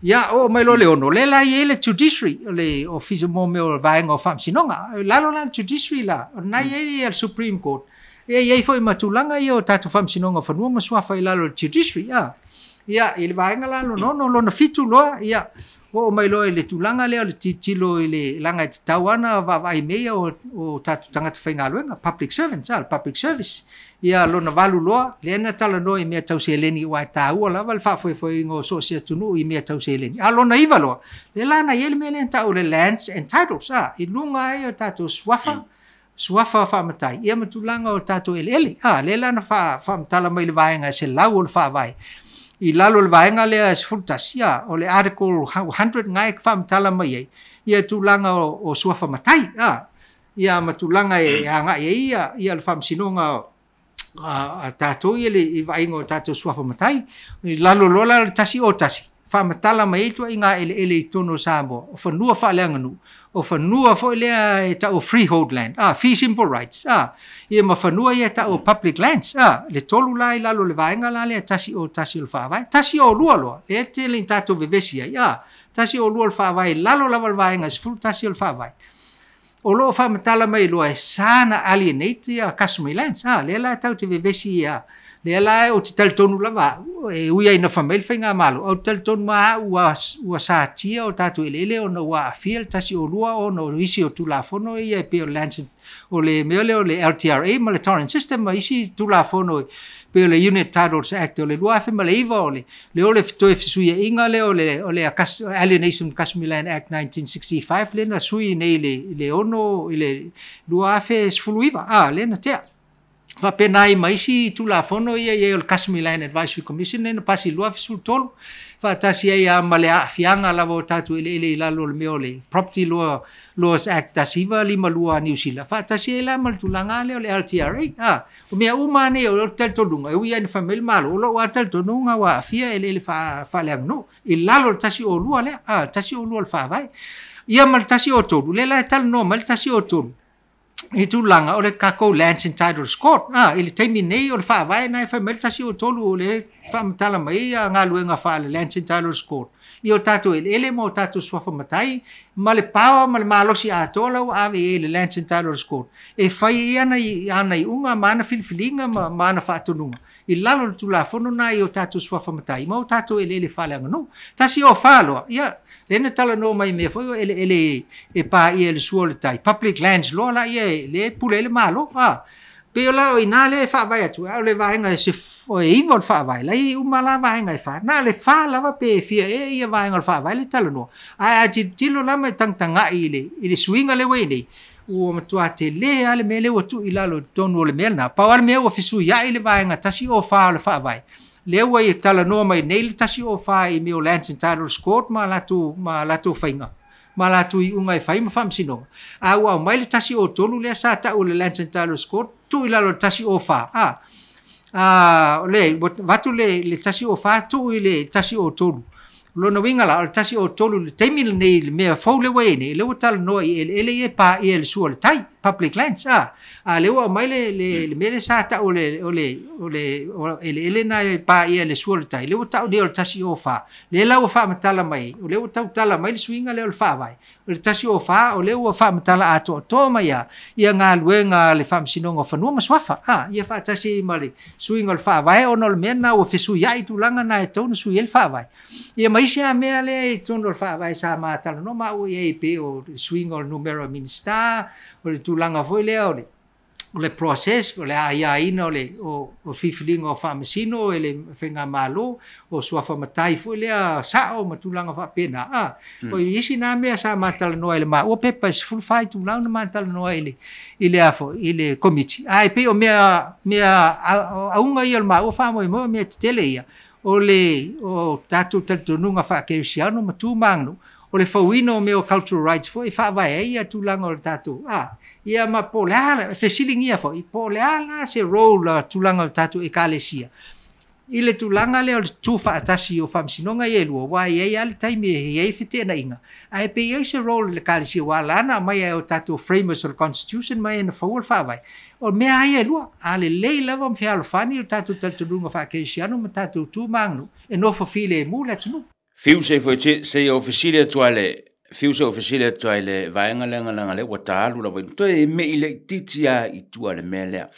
Ia, oo mai loa le 6, lea la e i ai le judiciary, o le ofisa mo mea o vaega o faamasinoga. I lalo la o le judiciary la, o lena e i ai le Supreme Court, e i ai foi ma tulaga ia o tatou faamasinoga o fanua ma suafa i lalo o le judiciary. Ia, i le vaega la lona 6, lona 7 loa, ia, oo mai loa i le tulaga lea o le tilotilo i le leaga e tatau lava ona vaavaai i mea ia o tatou tagata faigaluega, public servants, le public service. Ia, lona 8 loa, lea na talanoa i mea tau seleni, aua e taua lava le faafoefoeina o so o se atunuu i mea tau seleni. A lona 9 loa, lea la na i ai le mea lea na tau o le lands and titles, i luga ai o tatou suafa, suafa faamatai, ia ma tulaga o tatou eleele. Lea la na faamatala mai le vaega 100 o le faavae. I lalo o le vaega lea 11, o le article 100 na e faamatala mai ai, ia tulaga o suafa matai, ia ma tulaga e agai ai ia le faamasinoga a tatou ia le vaaiga o tatou suafa matai. I lalo loa la le 101, faamatala mai ai ituaiga eleele i totonu o Samoa, o fanua faaleaganuu, o fanua foi lea e tau freehold land, fee simple rights, ia ma fanua ia e tau public lands, le 3 la i lalo o le vaega la lea 101 o le faavae. 102 loa, lea e tele ina tatou vevesi ai, 102 o le faavae, i lalo lava o le vaega 11 o le faavae. O lo o faamatala mai loa e sa na alienate ia customary lands, lea la e tau te vevesi ia, lea la ou te talitonu lava au, e ui ai na fai mai le faigamalo, ou te talitonu lava au ua satia o tatou eleele ona ua aafia le 102 ona o isi o Tulafono ia e pei o lands, o le mea lea o le LTRA ma le Torrens System ma isi Tulafono e pei o le Unit Titles Act o le 2009, o le lea o le toe fesuiaiga lea o le Alienation of Customary Land Act 1965, lea na sui nei le 6 i le 2019, lea na tea. Faapena ai ma isi Tulafono ia i ai o le Customary Land Advisory Commission lea na pasi 2013, faatasi ai ma le aafiaga lava o tatou eleele i lalo o le mea o le Property Laws Act 1952 a Niu Sila, faatasi ai la ma le tulaga lea o le LTRA. O mea uma nei o le talitonuga, e ui ai na fai mai le Malo, o lou lava talitonuga ua aafia eleele faaleaganuu i lalo o le 102 lea, 102 o le faavae. Ia ma le 103, lea la e talanoa mai le 103 i tulaga o le tatou Lands and Titles Court. I le taimi nei o le faavae na e fai mai le 103 o le faamatala mai ia galuega faale Lands and Titles Court i o tatou eleele ma o tatou suafa matai, ma le power ma le malosi atoa la ua ave i ai le Lands and Titles Court e fai ai ana iuga ma ana filifiliga ma ana faatonuga i lalo o le Tulafono na i o tatou suafa matai ma o tatou eleele faaleaganuu. 104 loa, ia, lea na talanoa mai mea foi o eleele e paia i le sua o le tai, public lands loa la ia le pule ai le Malo. Pei o la o ina lea e faavae atu, a o le vaega e 9 o le faavae, la i uma la vaega e 4. Na le 4 lava pe fia e ia vaega o le faavae le talanoa. Ae a tilotilo la ma e tagatagai i le suiga lea ua i nei, ua matua tele lava le mea lea ua tuu i lalo i totonu o le mea lena. Pau lava le mea ua fesuiai le vaega 104 o le faavae. Lea ua i talanoa mai nei le 104 i mea o Lands and Titles Court ma latou faiga, ma latou iuga e fai ma faamasinoga. A ua aumai le 103 lea sa tau o le Lands and Titles Court, tuu i lalo le 104. Le, avatu le 104 tuu i le 103. Lona uiga la, o le 103 le taimi lenei, le mea fou lea ua i ai nei, lea ua talanoa i eleele ia e paia i le sua o le tai, public lands. A lea ua aumai le mea lea sa tau o le eleele na e paia i le sua o le tai, lea ua tau nei o le 104. Lea la ua faamatala mai ai, o lea ua tautala mai le suiga lea o le faavae. O le 104, o lea ua faamatala atoatoa mai ia galuega a le faamasinoga o fanua ma suafa. Ia faatasi ai ma le suiga o le faavae, ona o le mea na ua fesuiai tulaga na e tatau ona sui ai le faavae. Ia ma isi lava mea lea i totonu o le faavae sa matalanoa ma au i ai, pei o le suiga o le numera o Minisita, o le tulaga foi lea o le process, o le aiaina o filifiliga o faamasino e le faigamalo, o suafa matai foi lea sao ma tulaga faapena. O isi na mea sa matalanoa i le maua pepa e 14 itula na matalanoa i le komiti. Ae pei o mea auga ia o le maua faamoemoe o mea tetele ia, o le o tatou talitonuga faakerisiano ma tu ma aganuu, o le fauina o mea o cultural rights foi e faavae ai ia tulaga o le tatou. Ia ma po o le a, fesiligia foi, po o le a la se role la tulaga o le tatou ekalesia i le tulaga lea o le tu faatasi o faamasinoga ia e lua, aua e i ai lava le taimi e i ai feteenaiga, ae pe i ai se role i le ekalesia, aua la na aumai ai o tatou framers o le constitution mai na faua le faavae. O mea lava ia e lua, a lelei lava ma fealofani o tatou talitonuga faakerisiano ma tatou tu ma aganuu, e nofo filemu le atunuu. Fiu se foi se o fesili atu ai le Fiu se o fesili atu ai le vaega lea leaga lea ua ta alu lava i toe me i laitiiti lava i tua le mea lea.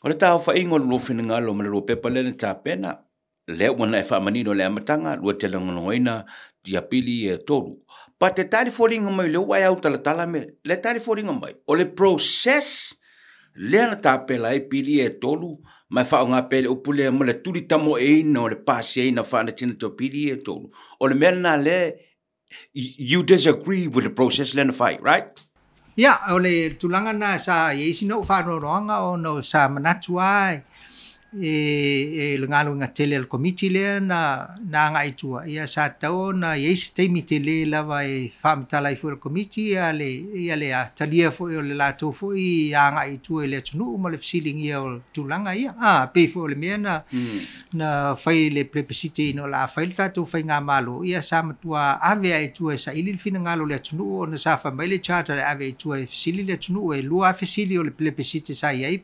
O le taofaiga o le lua finagalo ma le lua pepa lea na tapena, lea ua na e faamanino i le amataga, lua te lagolagoina ia pili ia e tolu. But e tali foliga mai o lea ua e autalatala mea, lea e tali foliga mai, o le process lea na tapela ai pili ia e tolu, ma e faaaoga pea le upu lea ma le tulitamoeina o le pasiaina faanatinati o pili ia e tolu. O le mea lena lea, you disagree with the process lea na fai, right? Ia, o le tulaga lena sa i ai sina ou faanoanoaga ona sa manatu lava e le galuega tele a le Komiti lea na agai i tua, ia sa tatau ona i ai se taimi tele lava e faamatala ai foi e le Komiti ia le talia foi o le latou foi agai i tua i le atunuu ma le fesiligia o tulaga ia. Pei foi o le mea na fai i le plebiscite ina o le a fai le tatou faigamalo, ia sa matua ave lava i tua e saili le finagalo o le atunuu ona sa fai mai le charter e ave i tua e fesili le atunuu. E lua lava fesili o le plebiscite sa i ai,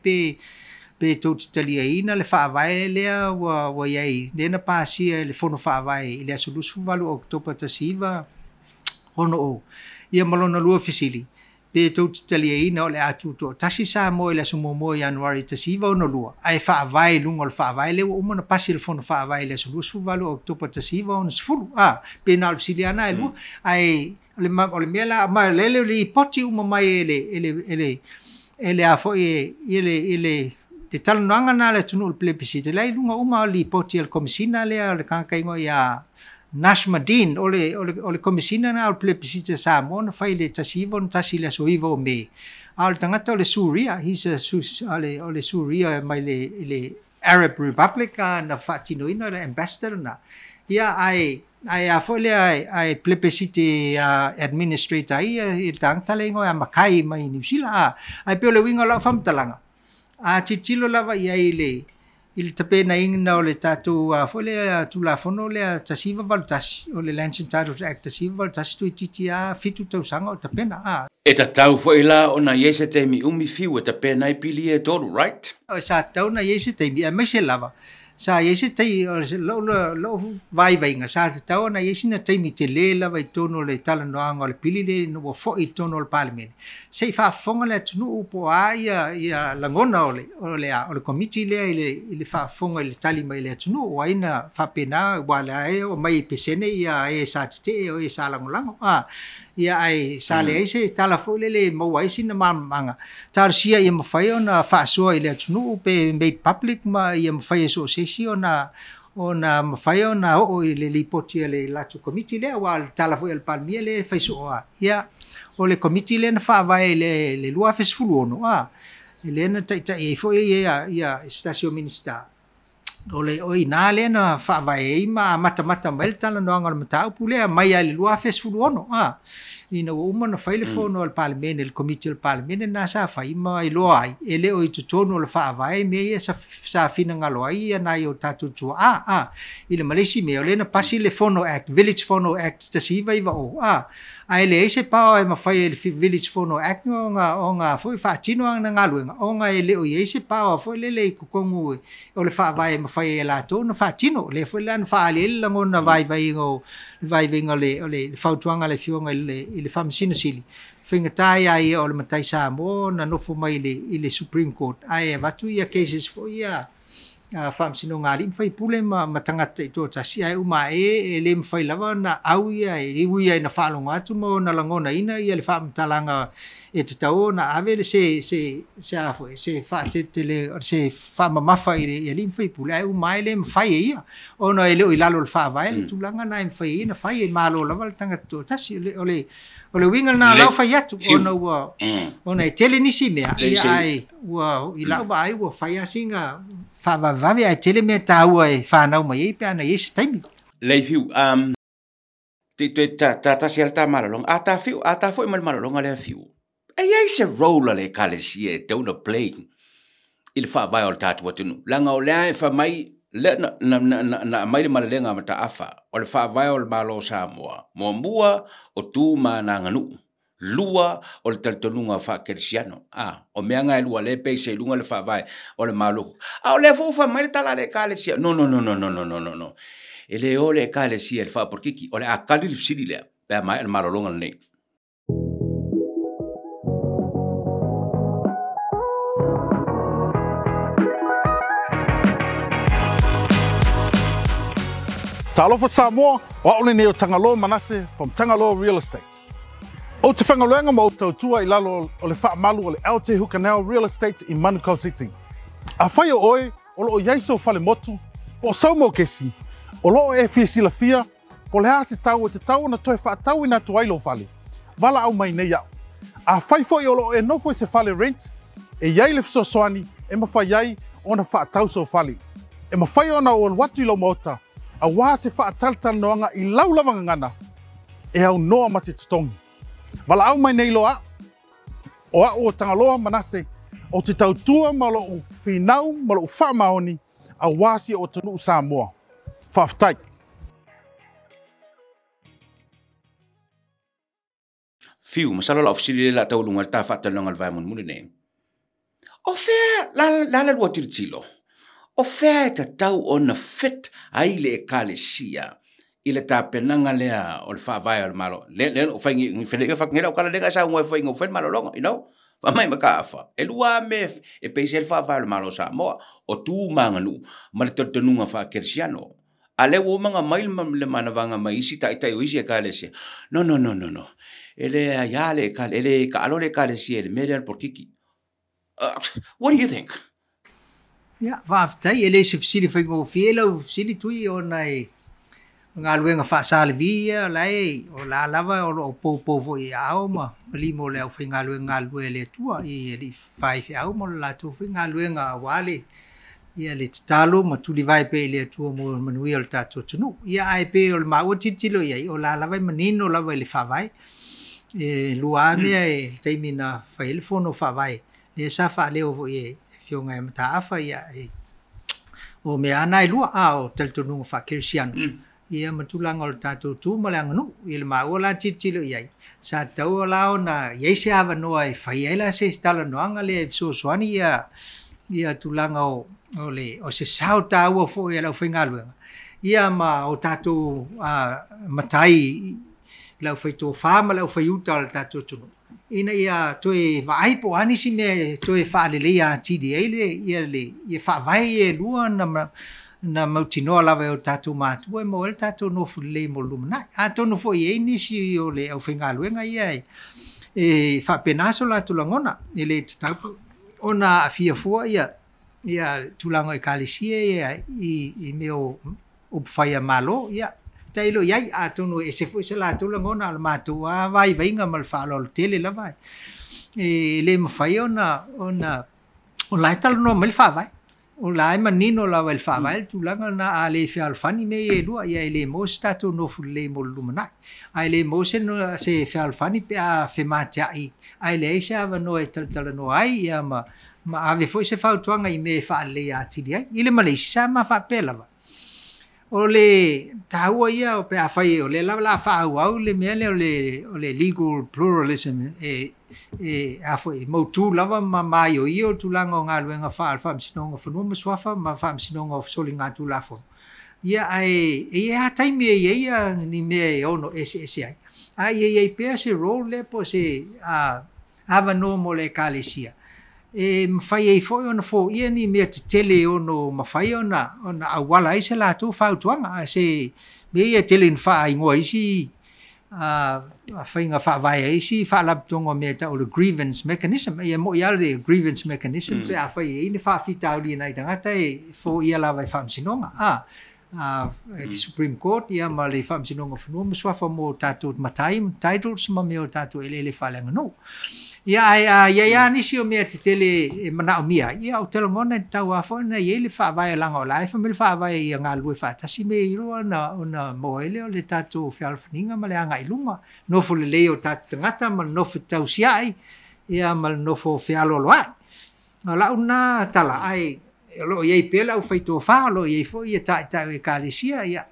pe tou te taliaina le faavae lea ua i ai, lea na pasia e le Fono Faavae i le aso 28 o Oketopa 1960, ia ma lona lua fesili, pe tou te taliaina o le a tutoatasi Samoa i le aso 1 o Ianuari 1962, ae faavae i luga o le faavae lea ua uma ona pasi e le Fono Faavae i le aso 28 o Oketopa 1960. Pe na o le fesili lava na e lua. Ae o le mea la, ma o lea le lipoti uma mai e le a foi e le talanoaga na a le atunuu i le plebiscite, la e i luga uma o le lipoti a le Komesina lea o le tagata igoa ia Nashmadin, o le Komesina na o le plebiscite a Samoa na fai i le 1961 i le aso 9 o Me. A o le tagata o le Suria, he's a o le Suria mai le Arab Republic na faatinoina le ambassador na. Ia ae a foi lea ae plebiscite administrator ai i le tagata le igoa ia Mackay mai Niu Sila. Ae pei o le uiga o lau faamatalaga, a tilotilo lava i ai i le tapenaina o le tatou foi lea Tulafono lea 1981, o le Lands and Titles Act 1981, toeitiiti lava 7 tausaga o tapena. E tatau foi la ona i ai se taimi umi, Fiu, e tapena ai pili ia e tolu, right? Sa tatau ona i ai se taimi, aemaise lava sa i ai se tai o lou vaivaiga, sa tatau ona i ai sina taimi tele lava i totonu o le talanoaga o le pili lea ina ua foi i totonu o le Palemene, se i faafofoga le atunuu po o a ia lagona o le Komiti lea i le faafofoga i le tali mai le atunuu, o ai na faapena, ua la e aumai i pesene ia e sa tetee o e sa lagolago. Ia ae sa leai se tala foi lele e maua ai sina malamalamaaga, talosia ia mafai ona faasoa i le atunuu pe made public ma ia mafai e so o se isi ona mafai ona oo i le lipoti a le latou Komiti lea, aua o le tala foi a le Palemia lea e fai soo lava. Ia o le Komiti lea na faavae i le 2016, lea na taitai ai foi ia se tasi o Minisita, o le o ina lea na faavae ai ma amatamata mai le talanoaga o le mataupu lea mai lava i le 2016, ina ua uma ona fai le fono a le Palemene, le Komiti o le Palemene na sa fai ma iloa ai e le o i totonu o le faavae mea ia sa finagalo ai ia nai o tatou tuaa. I le ma le isi mea, o lea na pasi le Fono Act, Village Fono Act 1990, ae leai se power e mafai e le Village Fono Act ona foi faatino ana galuega, ona e le o i ai se power foi lele i totonu o le faavae e mafai ai e latou ona faatino. Lea foi la na faaali ai le lagona vaivaiga o le fautuaga a le Afioga i le Faamasino Sili, faigata ia ia o le matai Samoa na nofo mai i le Supreme Court, ae avatu ia cases foi ia faamasinoga a alii ma faipule ma tagata taitoatasi, ae uma ae e le mafai lava ona au ia e ui ai na faalogo atu ma ona lagonaina ia le faamatalaga e tatau ona ave le se a foi se faatetele se faamamafa i alii ma faipule, ae uma ae le mafai e ia ona e le o i lalo o le faavae le tulaga na e mafai e ia na fai, e malo lava le tagata toatasi. O le uiga lena lau fai atu ona ua ona e tele nisi mea ia, ae ua i lau vaai ua fai lava sina faavavevave, ae tele mea taua e fanau mai ai pe ana i ai se taimi. Lei Fiu, te ta tasi ala ta malologa, a ta Fiu, a ta foi ma le malologa lea, Fiu. E i ai se role a le Ekalesia e tatau ona play i le faavae o le tatou atunuu? Leaga o lea e fai mai, lea na aumai le malelega a Mataafa, o le faavae o le Malo o Samoa, muamua o tu ma ana aganuu, lua o le talitonuga faakerisiano. O mea na e lua lea e pei se i luga le faavae o le Malo. A o lea foi ua fai mai le tala a le Ekalesia, no, no, no, no, no, no, no, no, no. E lē o le Ekalesia i le faapolokiki. O le a tali le fesili lea pe a maea le malologa lenei. Talofa Samoa, o au lenei o Tagaloa Manase from Tagaloa Real Estate. Ou te faigaluega ma ou tautua i lalo o le faamalu o le LJ Hukanel Real Estate i Manukau City. Afai o oe o loo i ai sou falemotu po o sou mokesi, o loo e fia silafia po o le a se tau e tatau ona toe faatauina atu ai lou fale, valaau mai nei au. Afai foi o loo e nofo i se fale rent, e i ai le fesoasoani e mafai ai ona faatau sou fale. E mafai ona ou alu atu i lou maota auā se faatalatalanoaga i lau lava gagana e aunoa ma se totogi. Valaau mai nei loa a'u, o a'u o Tagaloa Manase, ou te tautua ma lo'u finau ma lo'u faamaoni auā si o'u atunuu Samoa. Faafetai. Fiu, masalo lau fesili lea o le a taualuga ai le ta faatalanoaga i le vae mulimuli lenei. O fea, la, la le lua tilotilo, o fea e tatau ona fit ai le Ekalesia i le tapenaga lea o le Faavae o le Malo? Le, le, o fai ni fele fa ngela o kala lenga sa ngoi fai ngau fai malologa, you know? Fa mai mataafa. E lua lava mea e pese ai le Faavae o le Malo o Samoa, o tu ma aganuu ma le talitonuga faa-kerisiano. A lea ua uma ona aumai le manavaga mai isi taitai o isi Ekalesia. No, no, no, no, no. E le aia le ekale, e le taalo le Ekalesia i le mea lea o le polokiki. What do you think? Ia, faafetai, e le se fesili faigofie lau fesili Tui ona e galuega faasalevi ia o la e o la lava o lo o poupou foi i aao ma lima o le aufaigaluega galulue a le Atua i alii faifeau ma le latou foi galuega aua le ia le tatalo ma tulivae pea i le Atua mo le manuia o le tatou atunuu. Ia ae pei o le maua tilotilo i ai, o la lava e manino lava i le Faavae. E lua lava mea i le taimi na fai ai le fono faavae, lea sa faaleo foi e Afioga ia Mataafa, ia e, o mea lava na e lua, a o talitonuga faakerisiano, ia ma tulaga o le tatou tu ma le aganuu. I le maua la tilotilo i ai, sa tatau la ona i ai se avanoa e fai ai la se talanoaga lea e fesoasoani ia ia tulaga o o le o se sao taua foi a le aufaigaluega ia ma o tatou matai le aufaitofa ma le aufaiuta o le tatou atunuu ina ia toe vaai po o a nisi mea e toe faaleleia atili ai le ia le ia faavae ia e lua na na mautinoa lava e o tatou matua e maua ai le tatou nofo lelei mo le lumanai. Atonu foi e i ai nisi o le aufaigaluega ia e faapena so latou lagona, e le tatau ona aafia fua ia ia tulaga o Ekalesia ia i mea o upufai a Malo. Ia, tailo i ai, atonu e ese foi se latou lagona, a o le matou lava vaivaiga ma le faaaloalo tele lava, e le mafai ona ona o la e talanoa mai le Faavae. O la e manino lava i le Faavae le tulaga lena, a le fealofani mea ia e lua, ia e le maua se tatou nofo lelei mo le lumanai. Ae le maua se se fealofani pe a femateai ae leai se avanoa e talatalanoa ai ia ma ma ave foi se fautuaga i mea e faaleleia atili ai. I le ma le isi, sa ma faapea lava, o le taua ia pe afai o lea lava o le a faaauau le mea lea o le o le legal pluralism e e a foi e mautu lava ma maioio le tulaga o galuega faa le Faamasinoga o Fanua ma Suafa ma Faamasinoga o Soligatulafono. Ia ae e i ai lava taimi e i ai ni mea e ono eseese ai, a ia i ai pea se role lea po o se avanoa mo le Ekalesia e mafai ai foi ona foia ni mea tetele e ono mafai ona ona auala ai se latou fautuaga. A se mea ia e tele ina faaigoa e isi faiga faavae a isi faalapotopotoga o mea e tau o le grievance mechanism. Ia e moni lava le grievance mechanism pe afai e i ai ni faafitauli i nai tagata e foia lava e Faamasinoga. A le Supreme Court ia ma le Faamasinoga o Fanua ma Suafa mo tatou matai ma titles ma mea o tatou eleele faaleaganuu. Ia ae a i ai lava nisi o mea tetele e manaomia ai, ia ou te lagona e tatau lava foi ona i ai le faavae leaga o la e fai mai le faavae ia galulue faatasi mea ia lua ona maua ai lea o le tatou fealofaniga ma le agai i luma, nofo lelei o tatou tagata ma le nofo tausiai ia ma le nofo fealoaloai. O lau lena tala, ae o lo o i ai pea le aufaitofa, o lo o i ai foi ia taitai o Ekalesia, ia,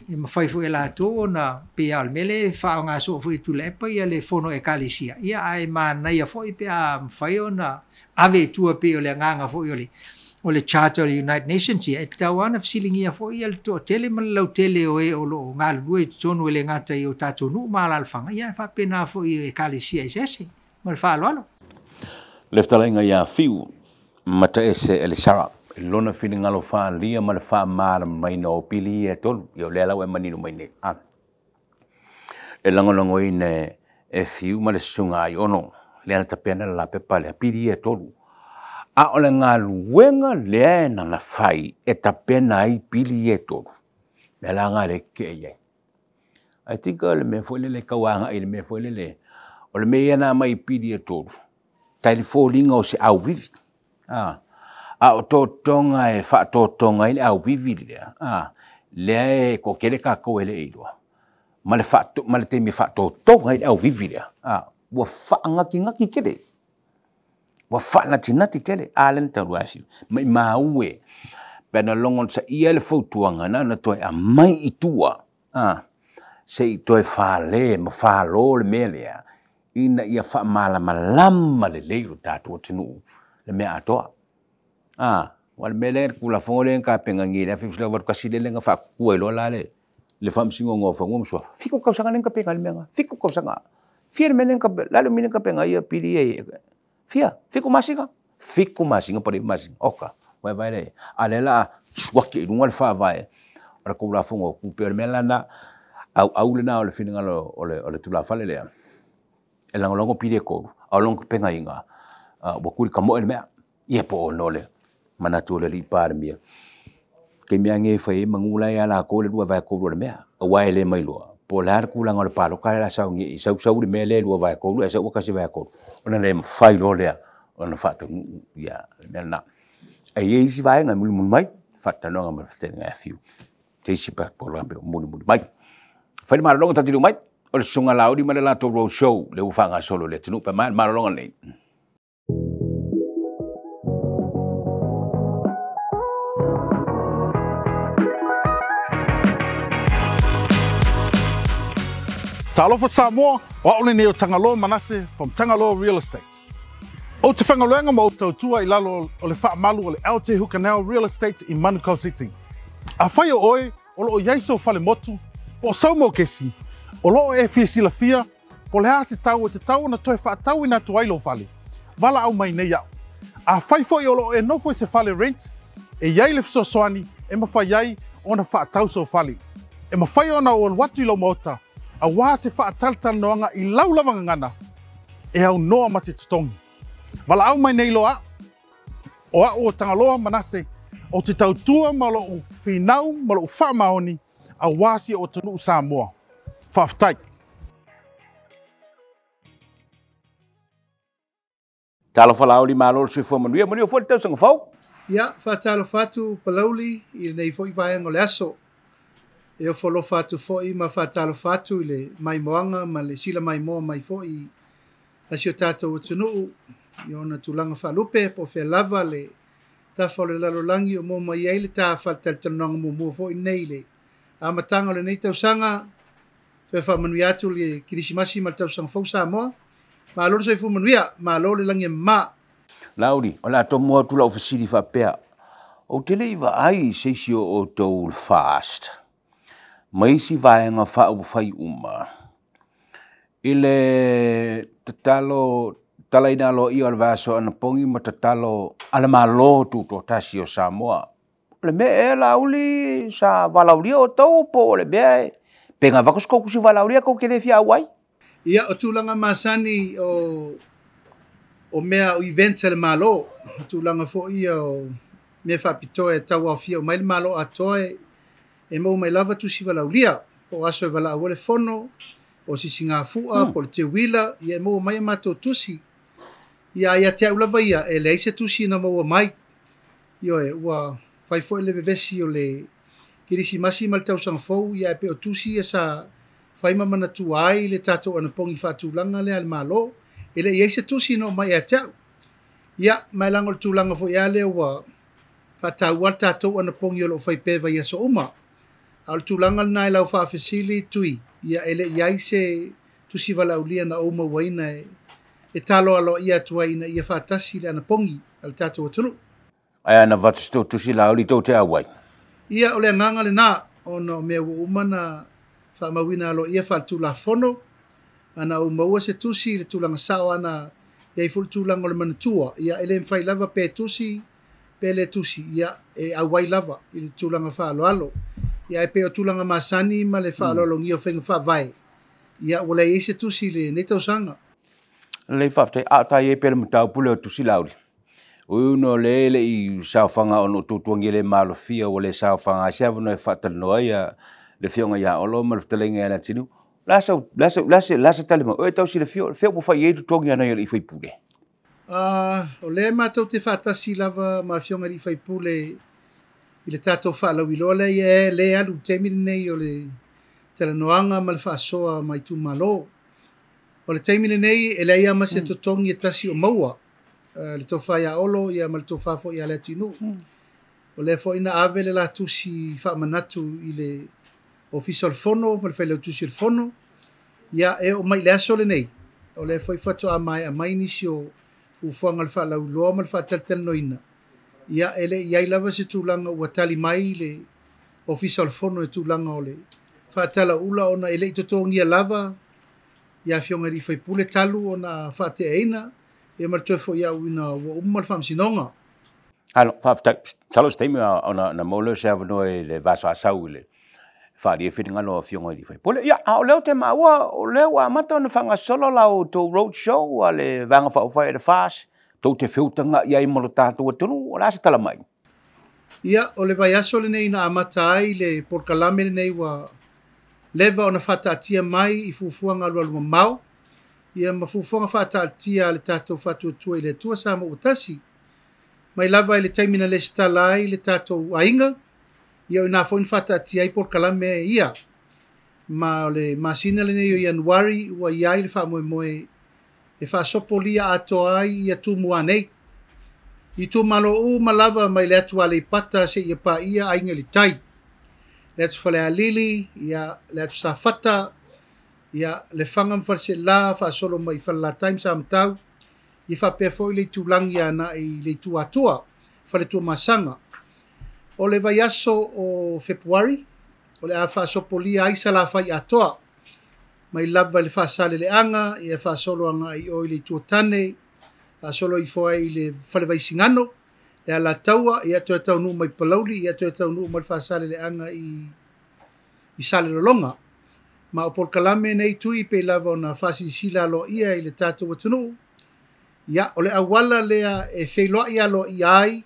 e mafai foi e latou ona, pei lava o le mea lea e faaaoga soo foi e Tuilaepa ia le fono Ekalesia, ia, ae manaia foi pe a mafai ona ave i tua pei o le agaga foi o le o le Charter o le United Nations, ia e tatau lava ona fesiligia foi ia le toatele ma le lautele o e o lo o galulue i totonu e le gata i o tatou nuu ma alaalafaga, ia e faapena foi i ekalesia eseese. Ma le faaaloalo. Le fetalaiga ia Fiu Mataese Elisara i lona finagalo faaalia ma le faamalamalamaina o pili ia e tolu, ia o lea la ua e manino mai nei. A. E lagolagoina e Fiu ma le Susuga Aiono lea na tapena le lapepa lea, pili ia e tolu. A o le galuega lea na na fai e tapena ai pili ia e tolu, mea la na lea e tetee i ai. I think o le mea foi lele e tau agai i le mea foi lele, o le mea ia na aumai i pili e tolu, tai le foliga o se auvivi. A, a o totoga e faatotoga ai le auvivi lea, a, lea e toatele tatou e le iloa, ma le faato, ma le taimi e faatotoga ai le auvivi lea, a, ua faanatinati tele. Ua faanatinati tele, a lea na talu ai fiu. Maimau e, pe na logo saia le fautuaga na ona toe aumai i tua, a, se i toe fale ma falo le mea lea, ina ia faamalamalama lelei lo tatou atunuu le mea atoa. A, aua o le mea lea, le Tulafono lea na tapenagia i le 1981 lea na faatutua ai loa la le le Faamasinoga o Fanua ma Suafa. 7 tausaga lea na tapena ai le mea lena. 7 tausaga. Fia le mea lea na tapena, o le a le umi lea na tapena ai ia pili ia? Fia? 7 masina? 7 masina po o le 9 masina. Oka, vaevae lea. A o lea o le a suaki i luga le faavae o le Tulafono o Tupe. O le mea la lena, auau lena o le finagalo o le tulafale lea, e lagolago pili e tolu, a o lona tapenaina, ua tuli kamoe le mea. Ia po o no le manatu o le alii Palemia, taimi lava nei e fai ai manu la ia latou le 2/3 o le mea, aua e le mailoa po o le a le tulaga o le palota lea o le a sau nei, sau sau le mea lea e 2/3 ae sau ua 1/3, ona le mafai loa lea ona faataunuu ia le mea lena. Ae i ai isi vaega e mulimuli mai, faatalanoaga ma le fetalaiga ia Fiu, se isi polokalame o mulimuli mai. Fai le malologa tatou mai, o le Susuga Laauli ma le latou road show lea ua faagasolo i le atunuu pe a maea le malologa lenei. Talofa Samoa, o au lenei o Tagaloa Manase from Tagaloa Real Estate. Ou te faigaluega ma ou tautua i lalo o le faamalu o le LJ Hukanel Real Estate i Manukau City. Afai o oe o lo o i ai sou fale motu po o sou mokesi, o lo o e fia silafia po o le a se tau e tatau ona toe faatauina atu ai lou fale, valaau mai nei au. Afai foi o lo o e nofo i se fale rent, e i ai le fesoasoani e mafai ai ona faatau sou fale. E mafai ona ou alu atu i lou maota aua se faatalatalanoaga i lau lava gagana e aunoa ma se totogi. Valaau mai nei loa au, o au o Tagaloa Manase, ou te tautua ma lou finau ma lou faamaoni aua si ou atunuu Samoa. Faafetai. Talofa Laauli, malo le soifua manuia, manuia foi le tausaga fou. Ia, faatalofa atu Palauli i lenei foi vaega o le aso. E ofo alofa atu foi ma faatalofa atu i le maimoaga ma le sila maimoa mai foi a si o tatou atunuu i ona tulaga faalupe po o fea lava le tafa o le lalolagi o maua mai ai le ta faatalatalanoaga muamua foi lenei i le amataga o lenei tausaga. Toe faamanuia atu le Kerisimasi ma le tausaga fou Samoa. Malo le soifua manuia, malo le lagi e mama. Laauli, o le a tomo atu lau fesili faapea, ou te le i vaai i se isi o outou le FAST ma isi vaega faaupufai uma i le tatalo talaina aloaia o le vaiaso anapogi ma tatalo a le Malo Tutoatasi o Samoa. O le mea ea Laauli sa valaaulia outou po o le mea e pe na avatu se tou tusi valaaulia tou te le fia auai? Ia, o tulaga masani o o mea o events a le Malo, o tulaga foi ia o mea faapitoa e tauaofia uma ai le Malo atoa e e maua mai lava tusi valaaulia, po o aso e valaau ai le fono, po o sisigafua, po o le teuila, ia e maua mai a matou tusi. Ia, a ia te au lava ia, e leai se tusi na maua mai. Ioe, ua fai foi le vevesi o le Kerisimasi ma le Tausaga Fou, ia ae pei o tusi ia sa fai ma manatua ai le tatou anapogi faatulaga lea a le Malo. E le i i ai se tusi na oo mai ia te au. Ia, ma e leaga o le tulaga foi lava lea ua faataua le tatou anapogi o lo o fai pea i vaiaso uma. A o le tulaga lena i lau faafesili, Tui, ia e le i i ai se tusi valaaulia na ou mauaina e talo aloaia atu ai ina ia faatasi le anapogi a le tatou atunuu. Ae ana avatu se tou tusi Laauli tou te auai. Ia, o le agaga lena, ona o mea ua uma ona faamauina aloaia faaletulafono, ana ou maua se tusi i le tulaga sao, ana i ai foi le tulaga o le manatua, ia e le mafai lava pe tusi pe le tusi, ia e auai lava i le tulaga faaaloalo. Ia ae pei o tulaga masani ma le faaaloalogia o faiga faavae, ia ua leai ai se tusi i lenei tausaga. Lelei faafetai. A o ta i ai pea le mataupu lea o tusi Laauli. Ui ona o lea e le i saofaga ona o tuatuagia le malofia ua le saofaga ai se avanoa e faatalanoa ai le Afioga ia Olo ma le fetalaiga ia Leatinuu. O le a sau, le a sau, le a se, le a se tali mai? Oe e tau silafia, o fea ua fai i ai totogi a nai alii faipule? O lea matou te faatasi lava ma Afioga i alii faipule i le tatou faalauiloa lea ia e alu i le taimi lenei o le talanoaga ma le faasoa ma itumalo. O le taimi lenei e leai lava ma se totogi e tasi o maua, le tofa ia Olo ia ma le tofa foi ia Leatinuu. O lea foi na ave le la tusi faamanatu i le Ofisa o le Fono ma le Failautusi o le Fono. Ia e oo mai i le aso lenei, o lea foi faatoa maea mai nisi o fuafuaga o le faalauiloa ma le faatalatalanoaina. Ia e le i ai lava se tulaga ua tali mai le Ofisa o le Fono i tulaga o le faatalaula ona e le i totogia lava ia Afioga i alii faipule talu ona faateaina ia ma le toe foi au ina ua uma le faamasinoga. Alo, faafetai. Masalo o se taimi ona maua lea o se avanoa i le vasaasau i le faaalia ai finagalo o Afioga i alii faipule. Ia, a o lea ou te maua, o lea ua amata ona faagasolo la outou road show a le Vaega Faaupufai a le FAST, tou te feutagai ai ma lo tatou atunuu, o le a se tala mai? Ia, o le vaiaso lenei na amata ai le polokalame lenei ua leva ona faataatia mai i fuafuaga alualumamao, ia ma fuafuaga faataatia a le tatou Faatuatua i le Atua Samoa ua tasi. Mai lava i le taimi na lesitala ai le tatou aiga, ia o ina foi na faataatia ai polokalame ia. Ma o le masina lenei o Ianuari ua i ai le faamoemoe e faasopolia atoa ai ia Tumua nei. I itumalo uma lava mai le atu Aleipata seia paia Aiga i le Tai, le atu Falealili, ia le atu Safata, ia Lefaga ma Faleseela, faasolo mai i Falelatai ma Samatau, ia faapea foi le itulagi agai i le itu Atua, Faletuamasaga. O le vaiaso o Fepuari, o le a faasopolia ai Salafai atoa, mai lava i le Faasaleleaga, ia faasolo agai i o i le Itu o Tane, faasolo ifo ai i le Falevaisigano, le Alataua, ia toe taunuu mai Palauli, ia toe taunuu mai le Faasaleleaga i Salelologa. Ma o polokalame nei tui pei lava ona faasilasila aloaia i le tatou atunuu, ia o le auala lea e feiloai aloaia ai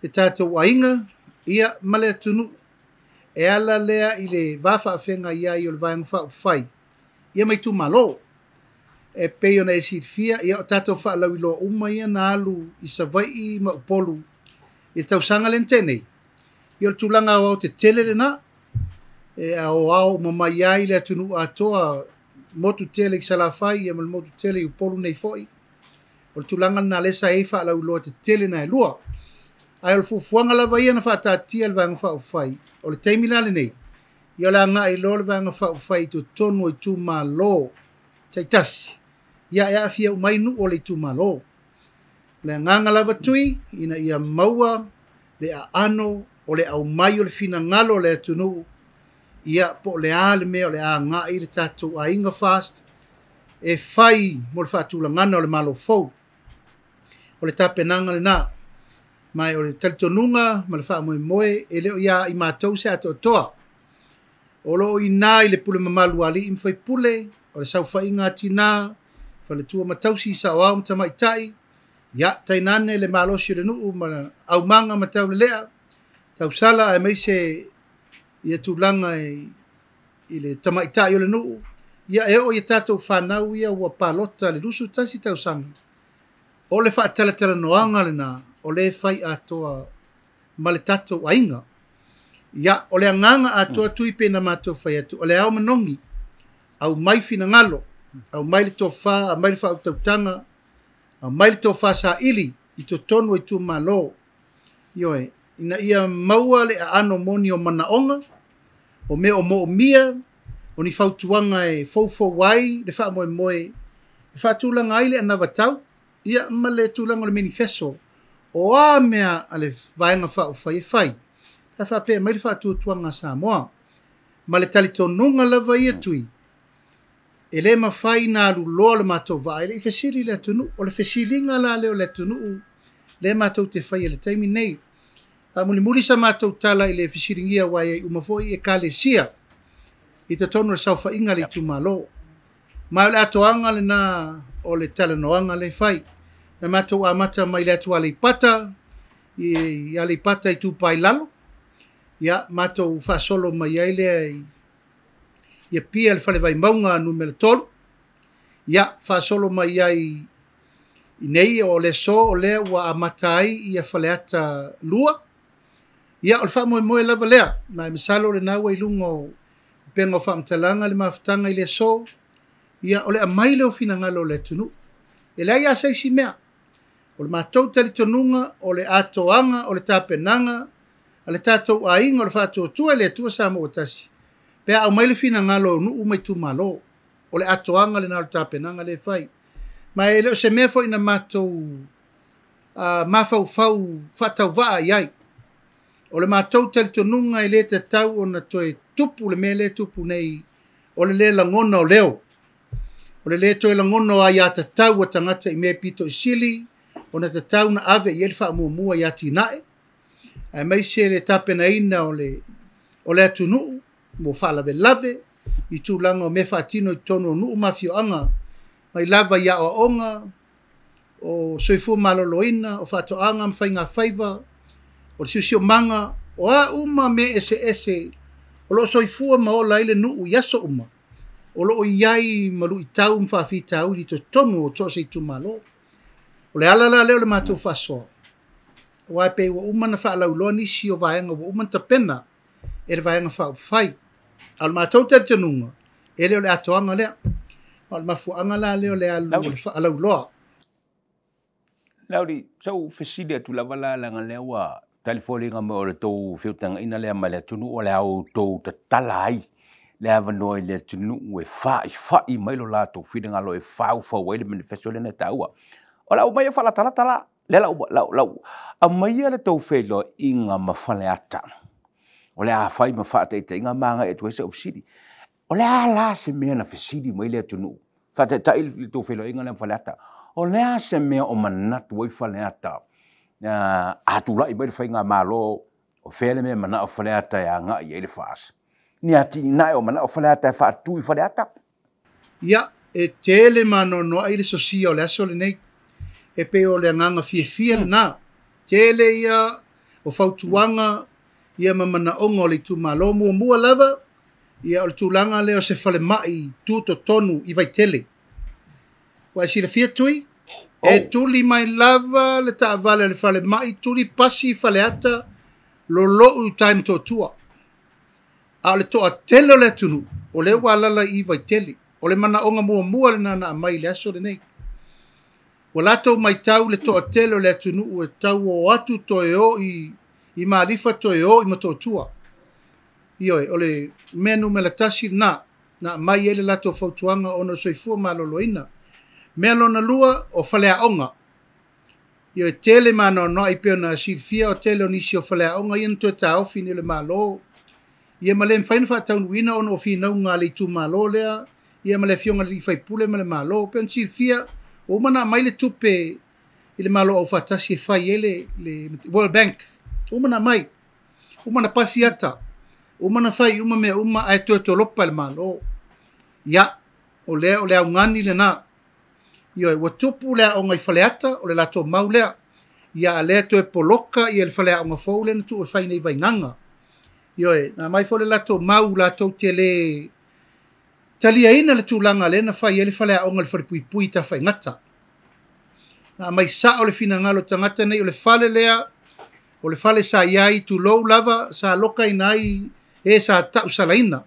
le tatou aiga, ia ma le atunuu. E ala lea i le va faafeagai ai o le Vaega Faaupufai, ia ma itumalo. E pei ona e silafia, ia o tatou faalauiloa uma ia na alu i Savaii ma Upolu i le tausaga lea na tea nei. Ia o le tulaga aoao tetele lena, e aoao uma mai ai le atunuu atoa, motu tele i Salafai ia ma le motu tele i Upolu nei foi. O le tulaga lena lea sa i ai faalauiloa tetele na e lua. Ae o le fuafuaga lava ia na faataatia le Vaega Faaupufai, o le taimi la lenei, ia o le agai loa le Vaega Faaupufai i totonu o itumalo taitasi, ia e aafia uma ai nuu o le itumalo. O le agaga lava tui, ina ia maua le aano o le aumai o le finagalo o le atunuu, ia po o le a le mea o le a agai le tatou aiga FAST e fai mo le faatulagana o le Malo fou. O le tapenaga lena, ma o le talitonuga ma le faamoemoe e le o ia i matou se atoatoa. O lo o ina i le pule mamalu a alii ma faipule, o le saofaiga a tina, faletua ma tausi, saoao ma tamaitai, ia tainane le malosi o le nuu ma aumaga ma taulelea, tausala aemaise ia tulaga i le tamaitai o le nuu, ia e oo i tatou fanau ia ua palota le 21 tausaga. O le faatalatalanoaga lena o le fai atoa ma le tatou aiga. Ia, o le agaga atoa tui pe na matou fai atu, o le ao manogi, aumai finagalo, aumai le tofa, aumai le faautautaga, aumai le tofa saili i totonu o itumalo. Ioe, ina ia maua le aano moni o manaoga, o mea o moomia, o ni fautuaga e foufou ai le faamoemoe, e faatulaga ai le anavatau, ia ma le tulaga o le manifesto O a mea a le Vaega Faaupufai e fai, pe a faapea e aumai le faatuatuaga a Samoa. Ma le talitonuga lava ia Tui, e le mafai ona alu loa le matou vaa e le i fesili le atunuu. O le fesiliga la lea o le atunuu lea matou te faia i le taimi lenei. Faamulimuli sa matou tala i le fesiligia aua e i ai uma foi Ekalesia i totonu o le saofaiga a le itumalo. Ma o le atoaga lena o le talanoaga lea e fai. Na matou amata mai le atu Aleipata, i Aleipata Itupa i Lalo, ia matou faasolo mai ai lea i Apia i le Fale Vaimauga Nu.3, ia faasolo mai ai i nei o le aso o lea ua amata ai ia Faleata 2. Ia o le faamoemoe lava lea, ma e masalo lena ua i luga o upega o faamatalaga le mafutaga i le aso, ia o le aumai lea o finagalo o le atunuu. E leai lava se isi mea. O le matou talitonuga o le atoaga o le tapenaga a le tatou aiga o le faatuatua i le Atua Samoa ua tasi, pe a aumai le finagalo o nuu ma itumalo. O le atoaga lena o le tapenaga lea e fai. Ma e le o se mea foi na matou mafaufau faatauvaa i ai. O le matou talitonuga e le tatau ona toe tupu le mea lea e tupu nei, o le le lagona o leo, o le le toe lagona o aiatatau a tagata i mea pito i sili ona tatau na ave i ai le faamuamua i atinae, aemaise le tapenaina o le atunuu mo faalavelave i tulaga o mea faatino i totonu o nuu ma afioaga, mai lava i aoaoga, o soifua maloloina, o faatoaga ma faigafaiva, o le siosiomaga, o a uma mea eseese o lo o soifua ma ola ai le nuu i aso uma, o lo o i ai ma luitau ma faafitauli i totonu o so o se itumalo. O le ala la lea o le matou faasoa, aua e pei ua uma ona faalauiloa nisi o vaega ua uma ona tapena e le Vaega Faaupufai. A o le matou talitonuga, e le o le atoaga lea. Ma o le mafuaaga la lea o le alu o le faalauiloa. Laauli, sa ou fesili atu lava la, leaga lea ua tali foliga mai o le tou feutagaina lea ma le atunuu o le a outou tatala ai le avanoa i le atunuu e faifai mai lo latou finagalo e faufau ai le manifesto lea na taua. O lau mai e faalatalata la, lea lau aumaia le tou feiloaiga ma Faleata. O le a fai ma faataitaiga ma agai atu ai sau fesili. O le a la se mea na fesili mai le atunuu? Faataitai le tou feiloaiga lea ma Faleata. O le a se mea o manatu ai Faleata? A tulai mai le faigamalo, o fea le mea manao Faleata e agai ai le FAST? Ni atinae o manao Faleata e faatu i Faleata? Ia, e tele maanoanoa i le sosia o le aso lenei. E pei o le agaga fiafia lena. Tele ia o fautuaga ia ma manaoga o le itumalo. Muamua lava, ia o le tulaga lea o se falemai tutotonu i Vaitele. Ua e silafia Tui? E tuli mai lava le taavale a le falemai, tuli pasi Faleata, lolou i uta i Motootua. A o le toatele o le atunuu, o lea ua alala i Vaitele. O le manaoga muamua lena na aumai i le aso lenei. Ua latou matau le toatele o le atunuu e tau o atu toe o i Malifa toe o i Motootua. Ioe, o le mea numera tasi lena na aumai ai le latou fautuaga ona o le soifua maloloina. Mea lona lua, o faleaoga. Ioe, tele maanoanoa i pei ona silafia o tele o nisi o faleaoga ia na toe taofi nei o le Malo. Ia ma le mafai ona faataunuuina ona o finauga a le itumalo lea, ia ma le afioga i le alii faipule ma le Malo. Pei ona silafia, ua uma ona aumai le tupe i le Malo Aufaatasi e fai ai le World Bank. Ua uma ona aumai, uma ona pasi ata, uma ona fai uma mea uma, ae toe tolopa e le Malo. Ia, o lea o le augani lena. Ioe, ua tupu le aoga i Faleata, o le latou mau lea. Ia, a lea toe poloka ia le faleaoga fou lea na tuu e fai nei i Vaigaga. Ioe, na aumai foi le latou mau latou te le taliaina le tulaga lea na fai ai le faleaoga i le falepuipui i Tafaigata. Na aumai sao le finagalo o tagata nei, o le fale lea, o le fale sa i ai, tulou lava, sa lokaina ai e sa tausalaina.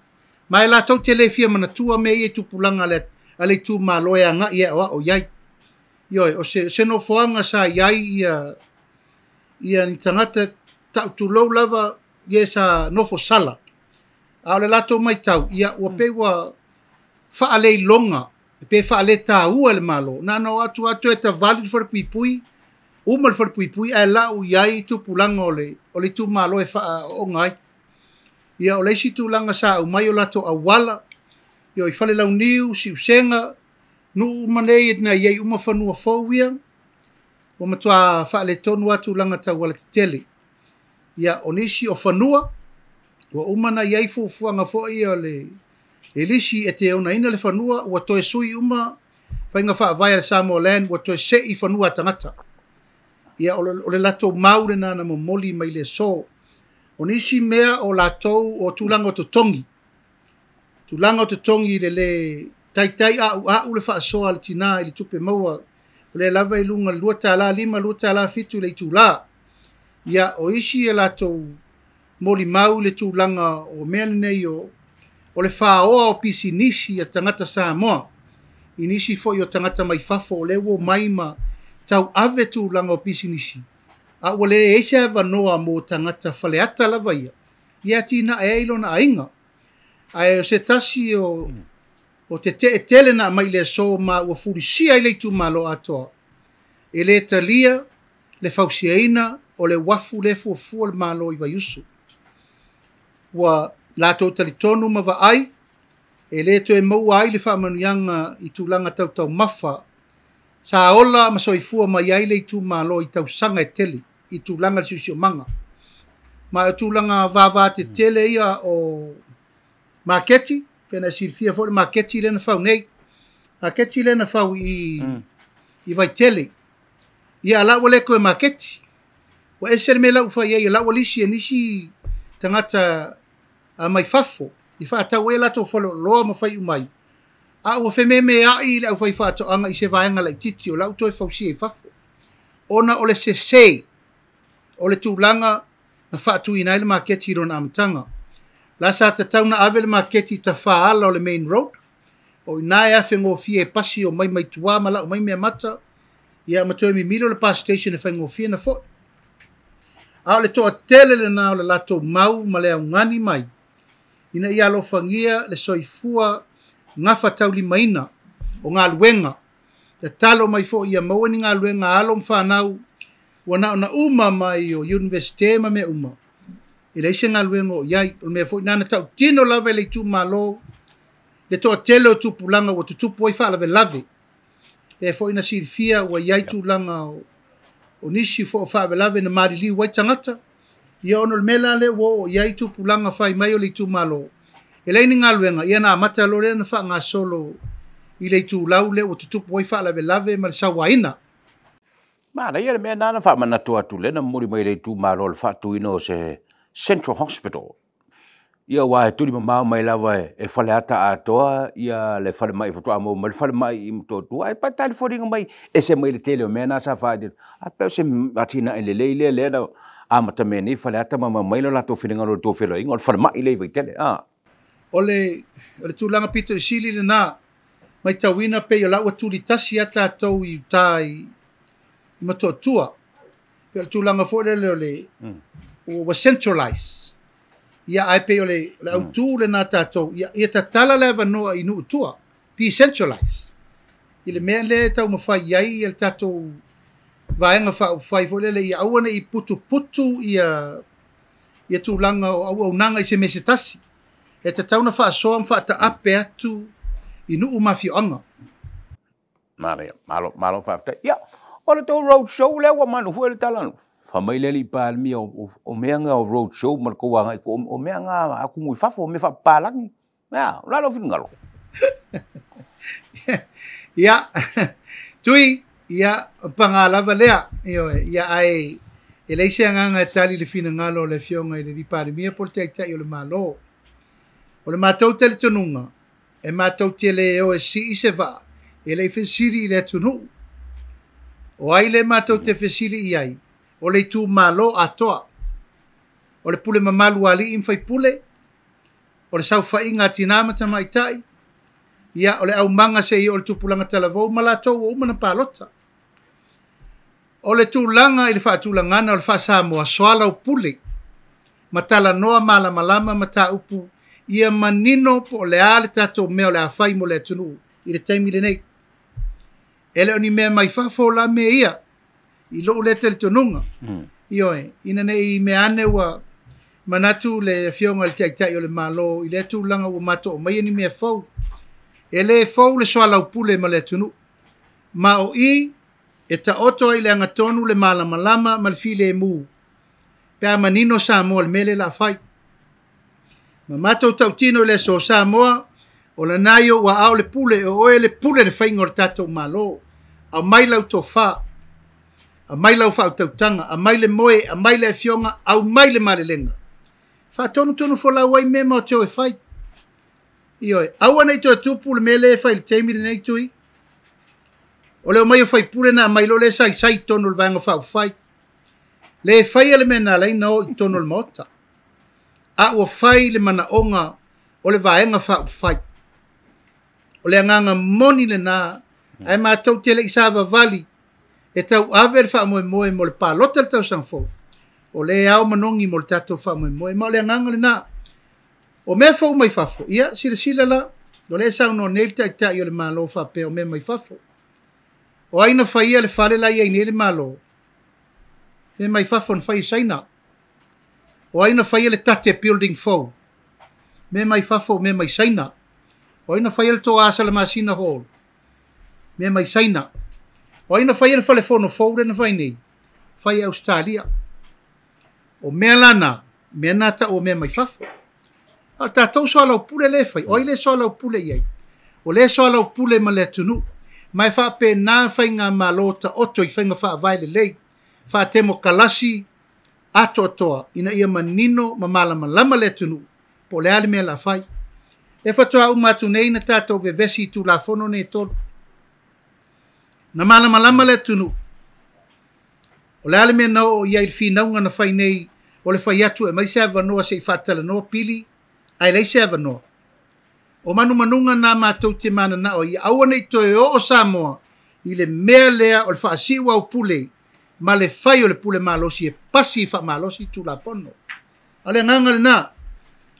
Ma e latou te le fia manatua mea ia i tupulaga a le itumalo e agai e aoao i ai. Ioe, o se nofoaga sa i ai ia ni tagata tautulou lava, ia sa nofo sala. A o le latou matau, ia ua pei ua faaleiloga, pe faaletaua e le Malo. Na ona o atu atu e tavali le falepuipui, Uma le falepuipui ae lau i ai tupulaga o le itumalo e faaooga ai. Ia o le isi tulaga sa aumai o latou auala, ia i Falelauniu, Siusega, nuu uma nei na i ai uma fanua fou ia, ua matua faaletonu lava tulaga tau alatetele. Ia o nisi o fanua, ua uma ona i ai fuafuaga foi ia o le lisi e teonaina le fanua, ua toe sui uma faiga faavae a le Samoa Land, ua toe sei fanua a tagata. Ia o le latou mau lena na momoli mai le aso. O nisi mea o latou o tulaga o totogi. Tulaga o totogi i le le taitai a'ua'u le faasoa a le tinā i le tupe maua, o lea lava i luga $2.5, $2.7 i le itulā. Ia o isi e latou molimau i le tulaga o mea lenei o le faoa o pisinisi a tagata Samoa, i nisi foi o tagata mai fafo o lea ua omai ma tauave tulaga o pisinisi, a ua leai se avanoa mo tagata faleata lava ia, ia atinae ai lona aiga. Ae o se tasi o tetee tele na aumai i le aso ma ua fulisia ai le itumalo atoa, e le talia le fausiaina o le uafu lea e fuafua le Malo i Vaiusu. Ua latou talitonu ma vaai, e le toe maua ai le faamanuiaga i tulaga tautaumafa sa ola ma soifua mai ai le itumalo i tausaga e tele i tulaga le siosiomaga. Ma o tulaga vavatetele ia o maketi, pe na silafia foi le maketi lea na fau nei. Maketi lea na fau i Vaitele. Ia la ua le toe maketi. Ua ese le mea la ua fai ai, la ua lisi e nisi tagata mai fafo i faatau ai latou faleoloa ma fai uma ai. A ua fememeai le aufai faatoaga i se vaega laitiiti o la ua toe fausia i fafo. Ona o le sese o le tulaga na faatuina ai le maketi i lona amataga. La sa tatau na ave le maketi i tafaala o le main road, o ina e afegofie e pasi o mai mai tua ma lau mai mea mata, ia ma toe mimilo le bus station e faigofie na foi. A o le toatele lena o le latou mau ma le augani mai, ina ia alofagia le soifua gafataulimaina o galuega. Tatalo mai foi ia maua ni galuega a alo ma fanau, ua na uma mai o universite ma mea uma, e leai se galuega o i ai. O le mea foi na tautino lava i le itumalo, le toatele o tupulaga ua tutupu ai faalavelave. Lea foi na silafia ua i ai tulaga o nisi foi o faalavelave na maliliu ai tagata. Ia ona o le mea la lea ua oo i ai tupulaga fai mai o le itumalo, e leai ni galuega, ia na amata loa lea na faagasolo i le itulau lea ua tutupu ai faalavelave ma le sauaina. Manaia le mea na faamanatu atu lea na momoli mai le itumalo le faatuina o se Central Hospital. Ia ua e tuli mamao mai lava e Faleata atoa ia le falemai faatoa maua mai le falemai i Motootua. Ai pa telefoniga mai ese mai le tele o mea na sa faaiti. A pe o se atinae lelei lea lea na amata mea nei Faleata ma mai le latou finagalo le tou feloaiga o le falemai lea i Vaitele. O le tulaga pito i sili lena, matauina pei o la ua tulitasi a tatou i uta i Motootua. Pe o le tulaga foi lele o le ua centralize. Ia ai pei o le autu lena tatou, ia tatala le avanoa i nuu tua, decentralize. I le mea lea e taumafai ai le tatou vaega faaupufai foi lele, ia aua ne i putuputu ia tulaga o auaunaga i se mea se tasi. E tatau na faasoa ma faataape atu i nuu ma afioaga. Manaia, malo faafetai. Ia, o le tou road show lea ua manu foi le tala. Fai mai le alii Palemia o mea nga o road show ma le tou agai o mea nga atunuu i fafo, o mea faapapalagi. Ia, o le a lou finagalo? Ia, Tui, ia, paga lava lea. Ia, ae e leai se agaga e tali le finagalo o le afioga i le alii Palemia po o le taitai o le Malo. O le matou talitonuga, e matou te le o e sii se vaa, e leai fesili i le atunuu. O ai le matou te fesili i ai, o le itumalo atoa. O le pule mamalu a alii ma faipule, o le saofaiga a tinā ma tamaitai, ia o le aumaga seia o le tupulaga talavou ma latou ua uma na palota. O le tulaga i le faatulagana o le faasamoa, soalaupule, ma talanoa malamalama ma taupu, ia manino po o le a le tatou mea o le a fai mo le atunuu i le taimi lenei. E le o ni mea mai fafo la mea ia. I lou lea talitonuga. Ioe, ina ne i mea ane ua manatu le Afioga i le Taitai o le Malo i lea tulaga ua matou aumaia ni mea fou. E le fou le soalaupule ma le atunuu. Ma o i e taoto ai i le agatonu le malamalama ma le filemu pe a manino Samoa i le mea lea o le a fai. Ma matou tautino i le aso Samoa, o lena i ou aao le pule, o oe le pule i le faiga o le tatou Malo. Aumai lau tofa, aumai lau faautautaga, aumai le moe, aumai le afioga, aumai le malelega. Faatonutonu folau ai mea matou te o e fai. Ioe, aua ne i toe tupu le mea lea e fai i le taimi lenei Tui. O le omai o faipule na aumai loa lea saisai i totonu o le Vaega Faaupufai. Le faia le mea na ala ai ona o i totonu o le Maota. A ua fai le manaoga o le Vaega Faaupufai. O le agaga moni lena, ae matou te le i savavali e tauave le faamoemoe mo le palota i le tausaga fou. O lea e ao manogi mo le tatou faamoemoe, ma o le agaga lena. O mea fou mai fafo, ia, silasila la, o lea e saunoa nei le Taitai o le Malo faapea o mea mai fafo. O ai na faia le fale la e i ai nei le Malo? Mea mai fafo na fai e Saina. O ai na faia le Tate Building fou? Mea mai fafo, mea mai Saina. O ai na faia le Toa Salamasina Hall? Mea mai Saina. O ai na faia le falefono fou lea na fai nei? Fai e Ausetalia. O mea la na, mea na tau o mea mai fafo. A o le tatou soalaupule lea e fai, o ai lea e soalaupule i ai? O lea e soalaupule ma le atunuu. Ma e faapena faigamalo taoto i faiga faavae lelei, faatemokalasi atoatoa ina ia manino ma malamalama le atunuu po o le a le mea o le a fai. Lea faatoa uma atu nei na tatou vevesi i Tulafono nei e tolu. Na malamalama le atunuu o le a le mea na oo i ai i le finauga na fai nei o le fai atu e aumai se avanoa se i faatalanoa pili ae leai se avanoa. O manumanuga na matou te mananao ia aua ne i toe oo Samoa i le mea lea o le faasiu au pule ma le fai o le pule malosi e pasi faamalosi Tulafono. A o le agaga lena,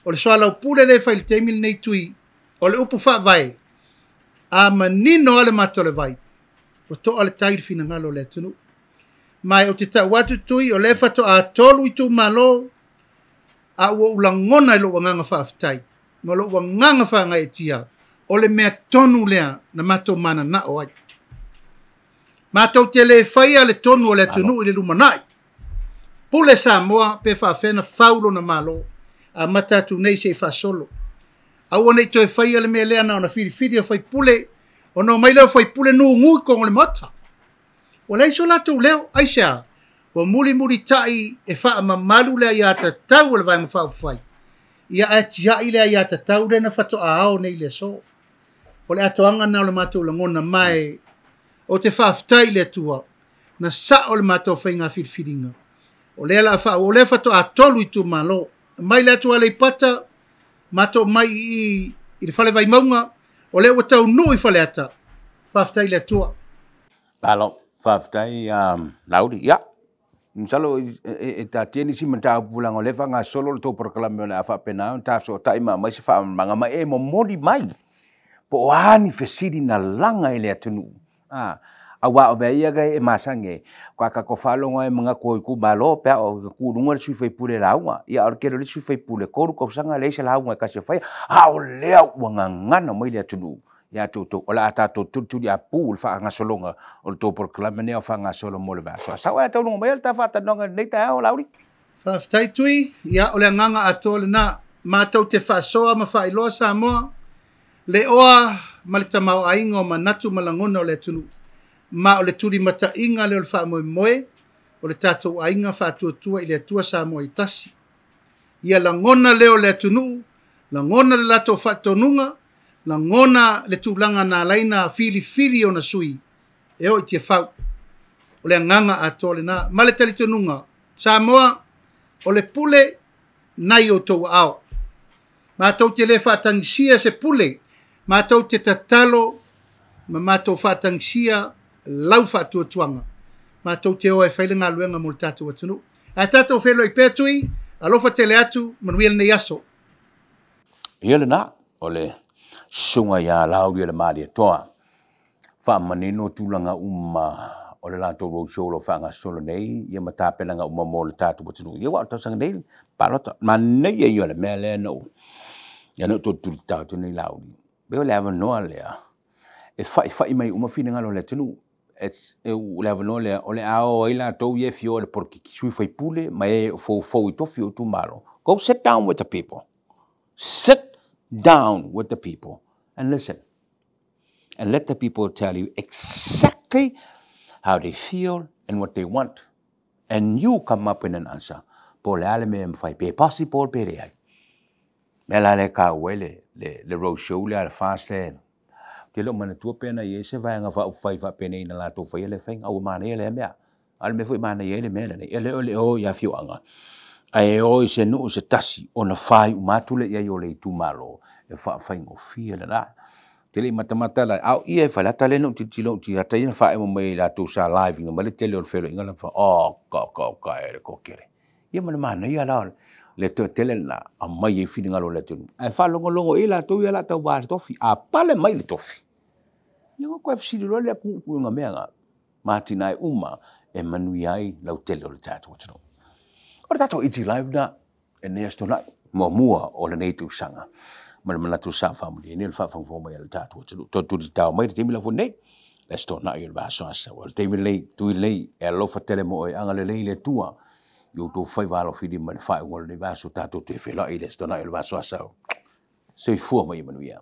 o le soalaupule lea e fai i le taimi lenei Tui, o le upu faavae, a manino lava le mata o le vai, ua toa le tai i le finagalo o le atunuu. Ma ou te tau atu Tui, o lea faatoa 3 itumalo, a ua ou lagona i lou agaga faafetai ma lou agaga faagaeetia, o le mea tonu lea na matou mananao ai. Matou te le faia le tonu o le atunuu i le lumanai. Pule Samoa pe faafefea na fau lona Malo, amata atu nei se i faasolo. Aua ne i toe faia le mea lea na ona filifili o faipule, ona omai lea o faipule nugu i totonu o le Maota. Ua leai so latou leo, aisea? Ua mulimulitai e faamamalu le aiatatau a le Vaega Faaupufai, ia ae tiai le aiatatau lea na faatoa ao nei i le aso. O le atoaga lena o le matou lagona, ma ou te faafetai i le Atua na sao le matou faiga filifiliga. O lea la a o lea faatoa 3 itumalo. Mai le atu Aleipata, matou mai i i le Fale Vaimauga, o lea ua taunuu i Faleata. Faafetai i le Atua. Malo, faafetai Laauli. Ia, masalo e taatia nisi mataupu leaga o lea e faagasolo le tou polokalame o le a faapena ona ta fesootai ma aumai se faamalamalamaga ma e momoli mai po o a ni fesili na laga i le atunuu. Aua o mea ia e masani ai, a tatou faalogo lava e manatu o itumalo pe a oo ina tu i luga le sui usufono e lauga. Ia a o le tele o le isi sui usufono e 3 tausaga e leai se lauga e tasi e faia, a o lea ua gagana mai le atunuu ia te outou. O le a tatou tulituliapu le faagasologa o le tou polokalame lenei o faagasolo mo le vaiaso. A sau ae taunuuga mai le ta faatalanoaga i lenei taeao, Laauli. Faafetai Tui, ia o le agaga atoa lena. Matou te faasoa ma faailoa Samoa, le oa ma le tamaoaiga o manatu ma lagona o le atunuu, ma o le tulimataiga lea o le faamoemoe o le tatou aiga faatuatua i le Atua Samoa e tasi. Ia lagona lea o le atunuu, lagona le latou faatonuga, lagona le tulaga na ala ai ona filifili ona sui e oo i Tiafau. O le agaga atoa lena. Ma le talitonuga, Samoa, o le pule nai outou aao. Matou te le faatagisia se pule, matou te tatalo ma matou faatagisia lau faatuatuaga. Matou te o e fai le galuega mo le tatou atunuu. Ae tatou feiloai pea Tui, alofa tele atu, manuia lenei aso. Ia lena, o le susuga ia Laauli Malietoa. Faamanino tulaga uma o le latou roadshow o lo o faagasolo nei ia ma tapenaga uma mo le tatou atunuu. Ia aua o le tausaga nei palota. Manaia ia o le mea lea na ou ia na ou toe tulitao atu nei Laauli. Pei o le avanoa lea e faifai mai uma finagalo o le atunuu. O le avanoa lea o le a o ai latou ia e fia o i le polokiki, sui usufono ma e o foufou i tofi o itumalo. Go sit down with the people. Sit down with the people and listen. And let the people tell you exactly how they feel and what they want. And you come up with an answer. Po o le a le mea e mafai, pe possible pe leai. Mea la lea e taua ai le road show lea a le FAST lea. Ou te le o manatua pe na i ai se vaega faaupufai faapenei na latou faia lea faiga, a ua manaia lea mea. A o le mea foi e manaia ai le mea lenei, e le o le o i afioaga, ae o i se nuu se tasi ona faaiuma atu lea i ai o le itumalo e faafaigofie lena. Ou te le i matamata la, a o ia e Faleata lea na ou tilotilo ou te ata ia na faaema mai e latou sa live ina mai le tele o le feiloaiga la, oh, ka ka ka e le kokele. Ia ma le manaia la le toatele lena aumai ai finagalo o le atunuu. Ae faalogologo i ai latou ia o le a tauva i le tofi. A pale mai le tofi, ia ona toe fesili loa lea i uiga mea na ma atinae uma e manuia ai lautele o le tatou atunuu. O le tatou ET Live lena i lenei Aso Toonai, muamua o lenei tausaga, ma le manatu sa faamalieina le faafogafoga mai a le tatou atunuu. Toe tulitao mai le taimi la foi nei, le Aso Toonai o le vaiaso asa. O le taimi lenei, tui lenei, e alofa tele mo oe, agalelei le Atua i outou faiva alofilima i le faaiuga o lenei vaiaso, tatou toe feiloai i le Aso Toonai o le vaiaso asa. Soifua ma ia manuia.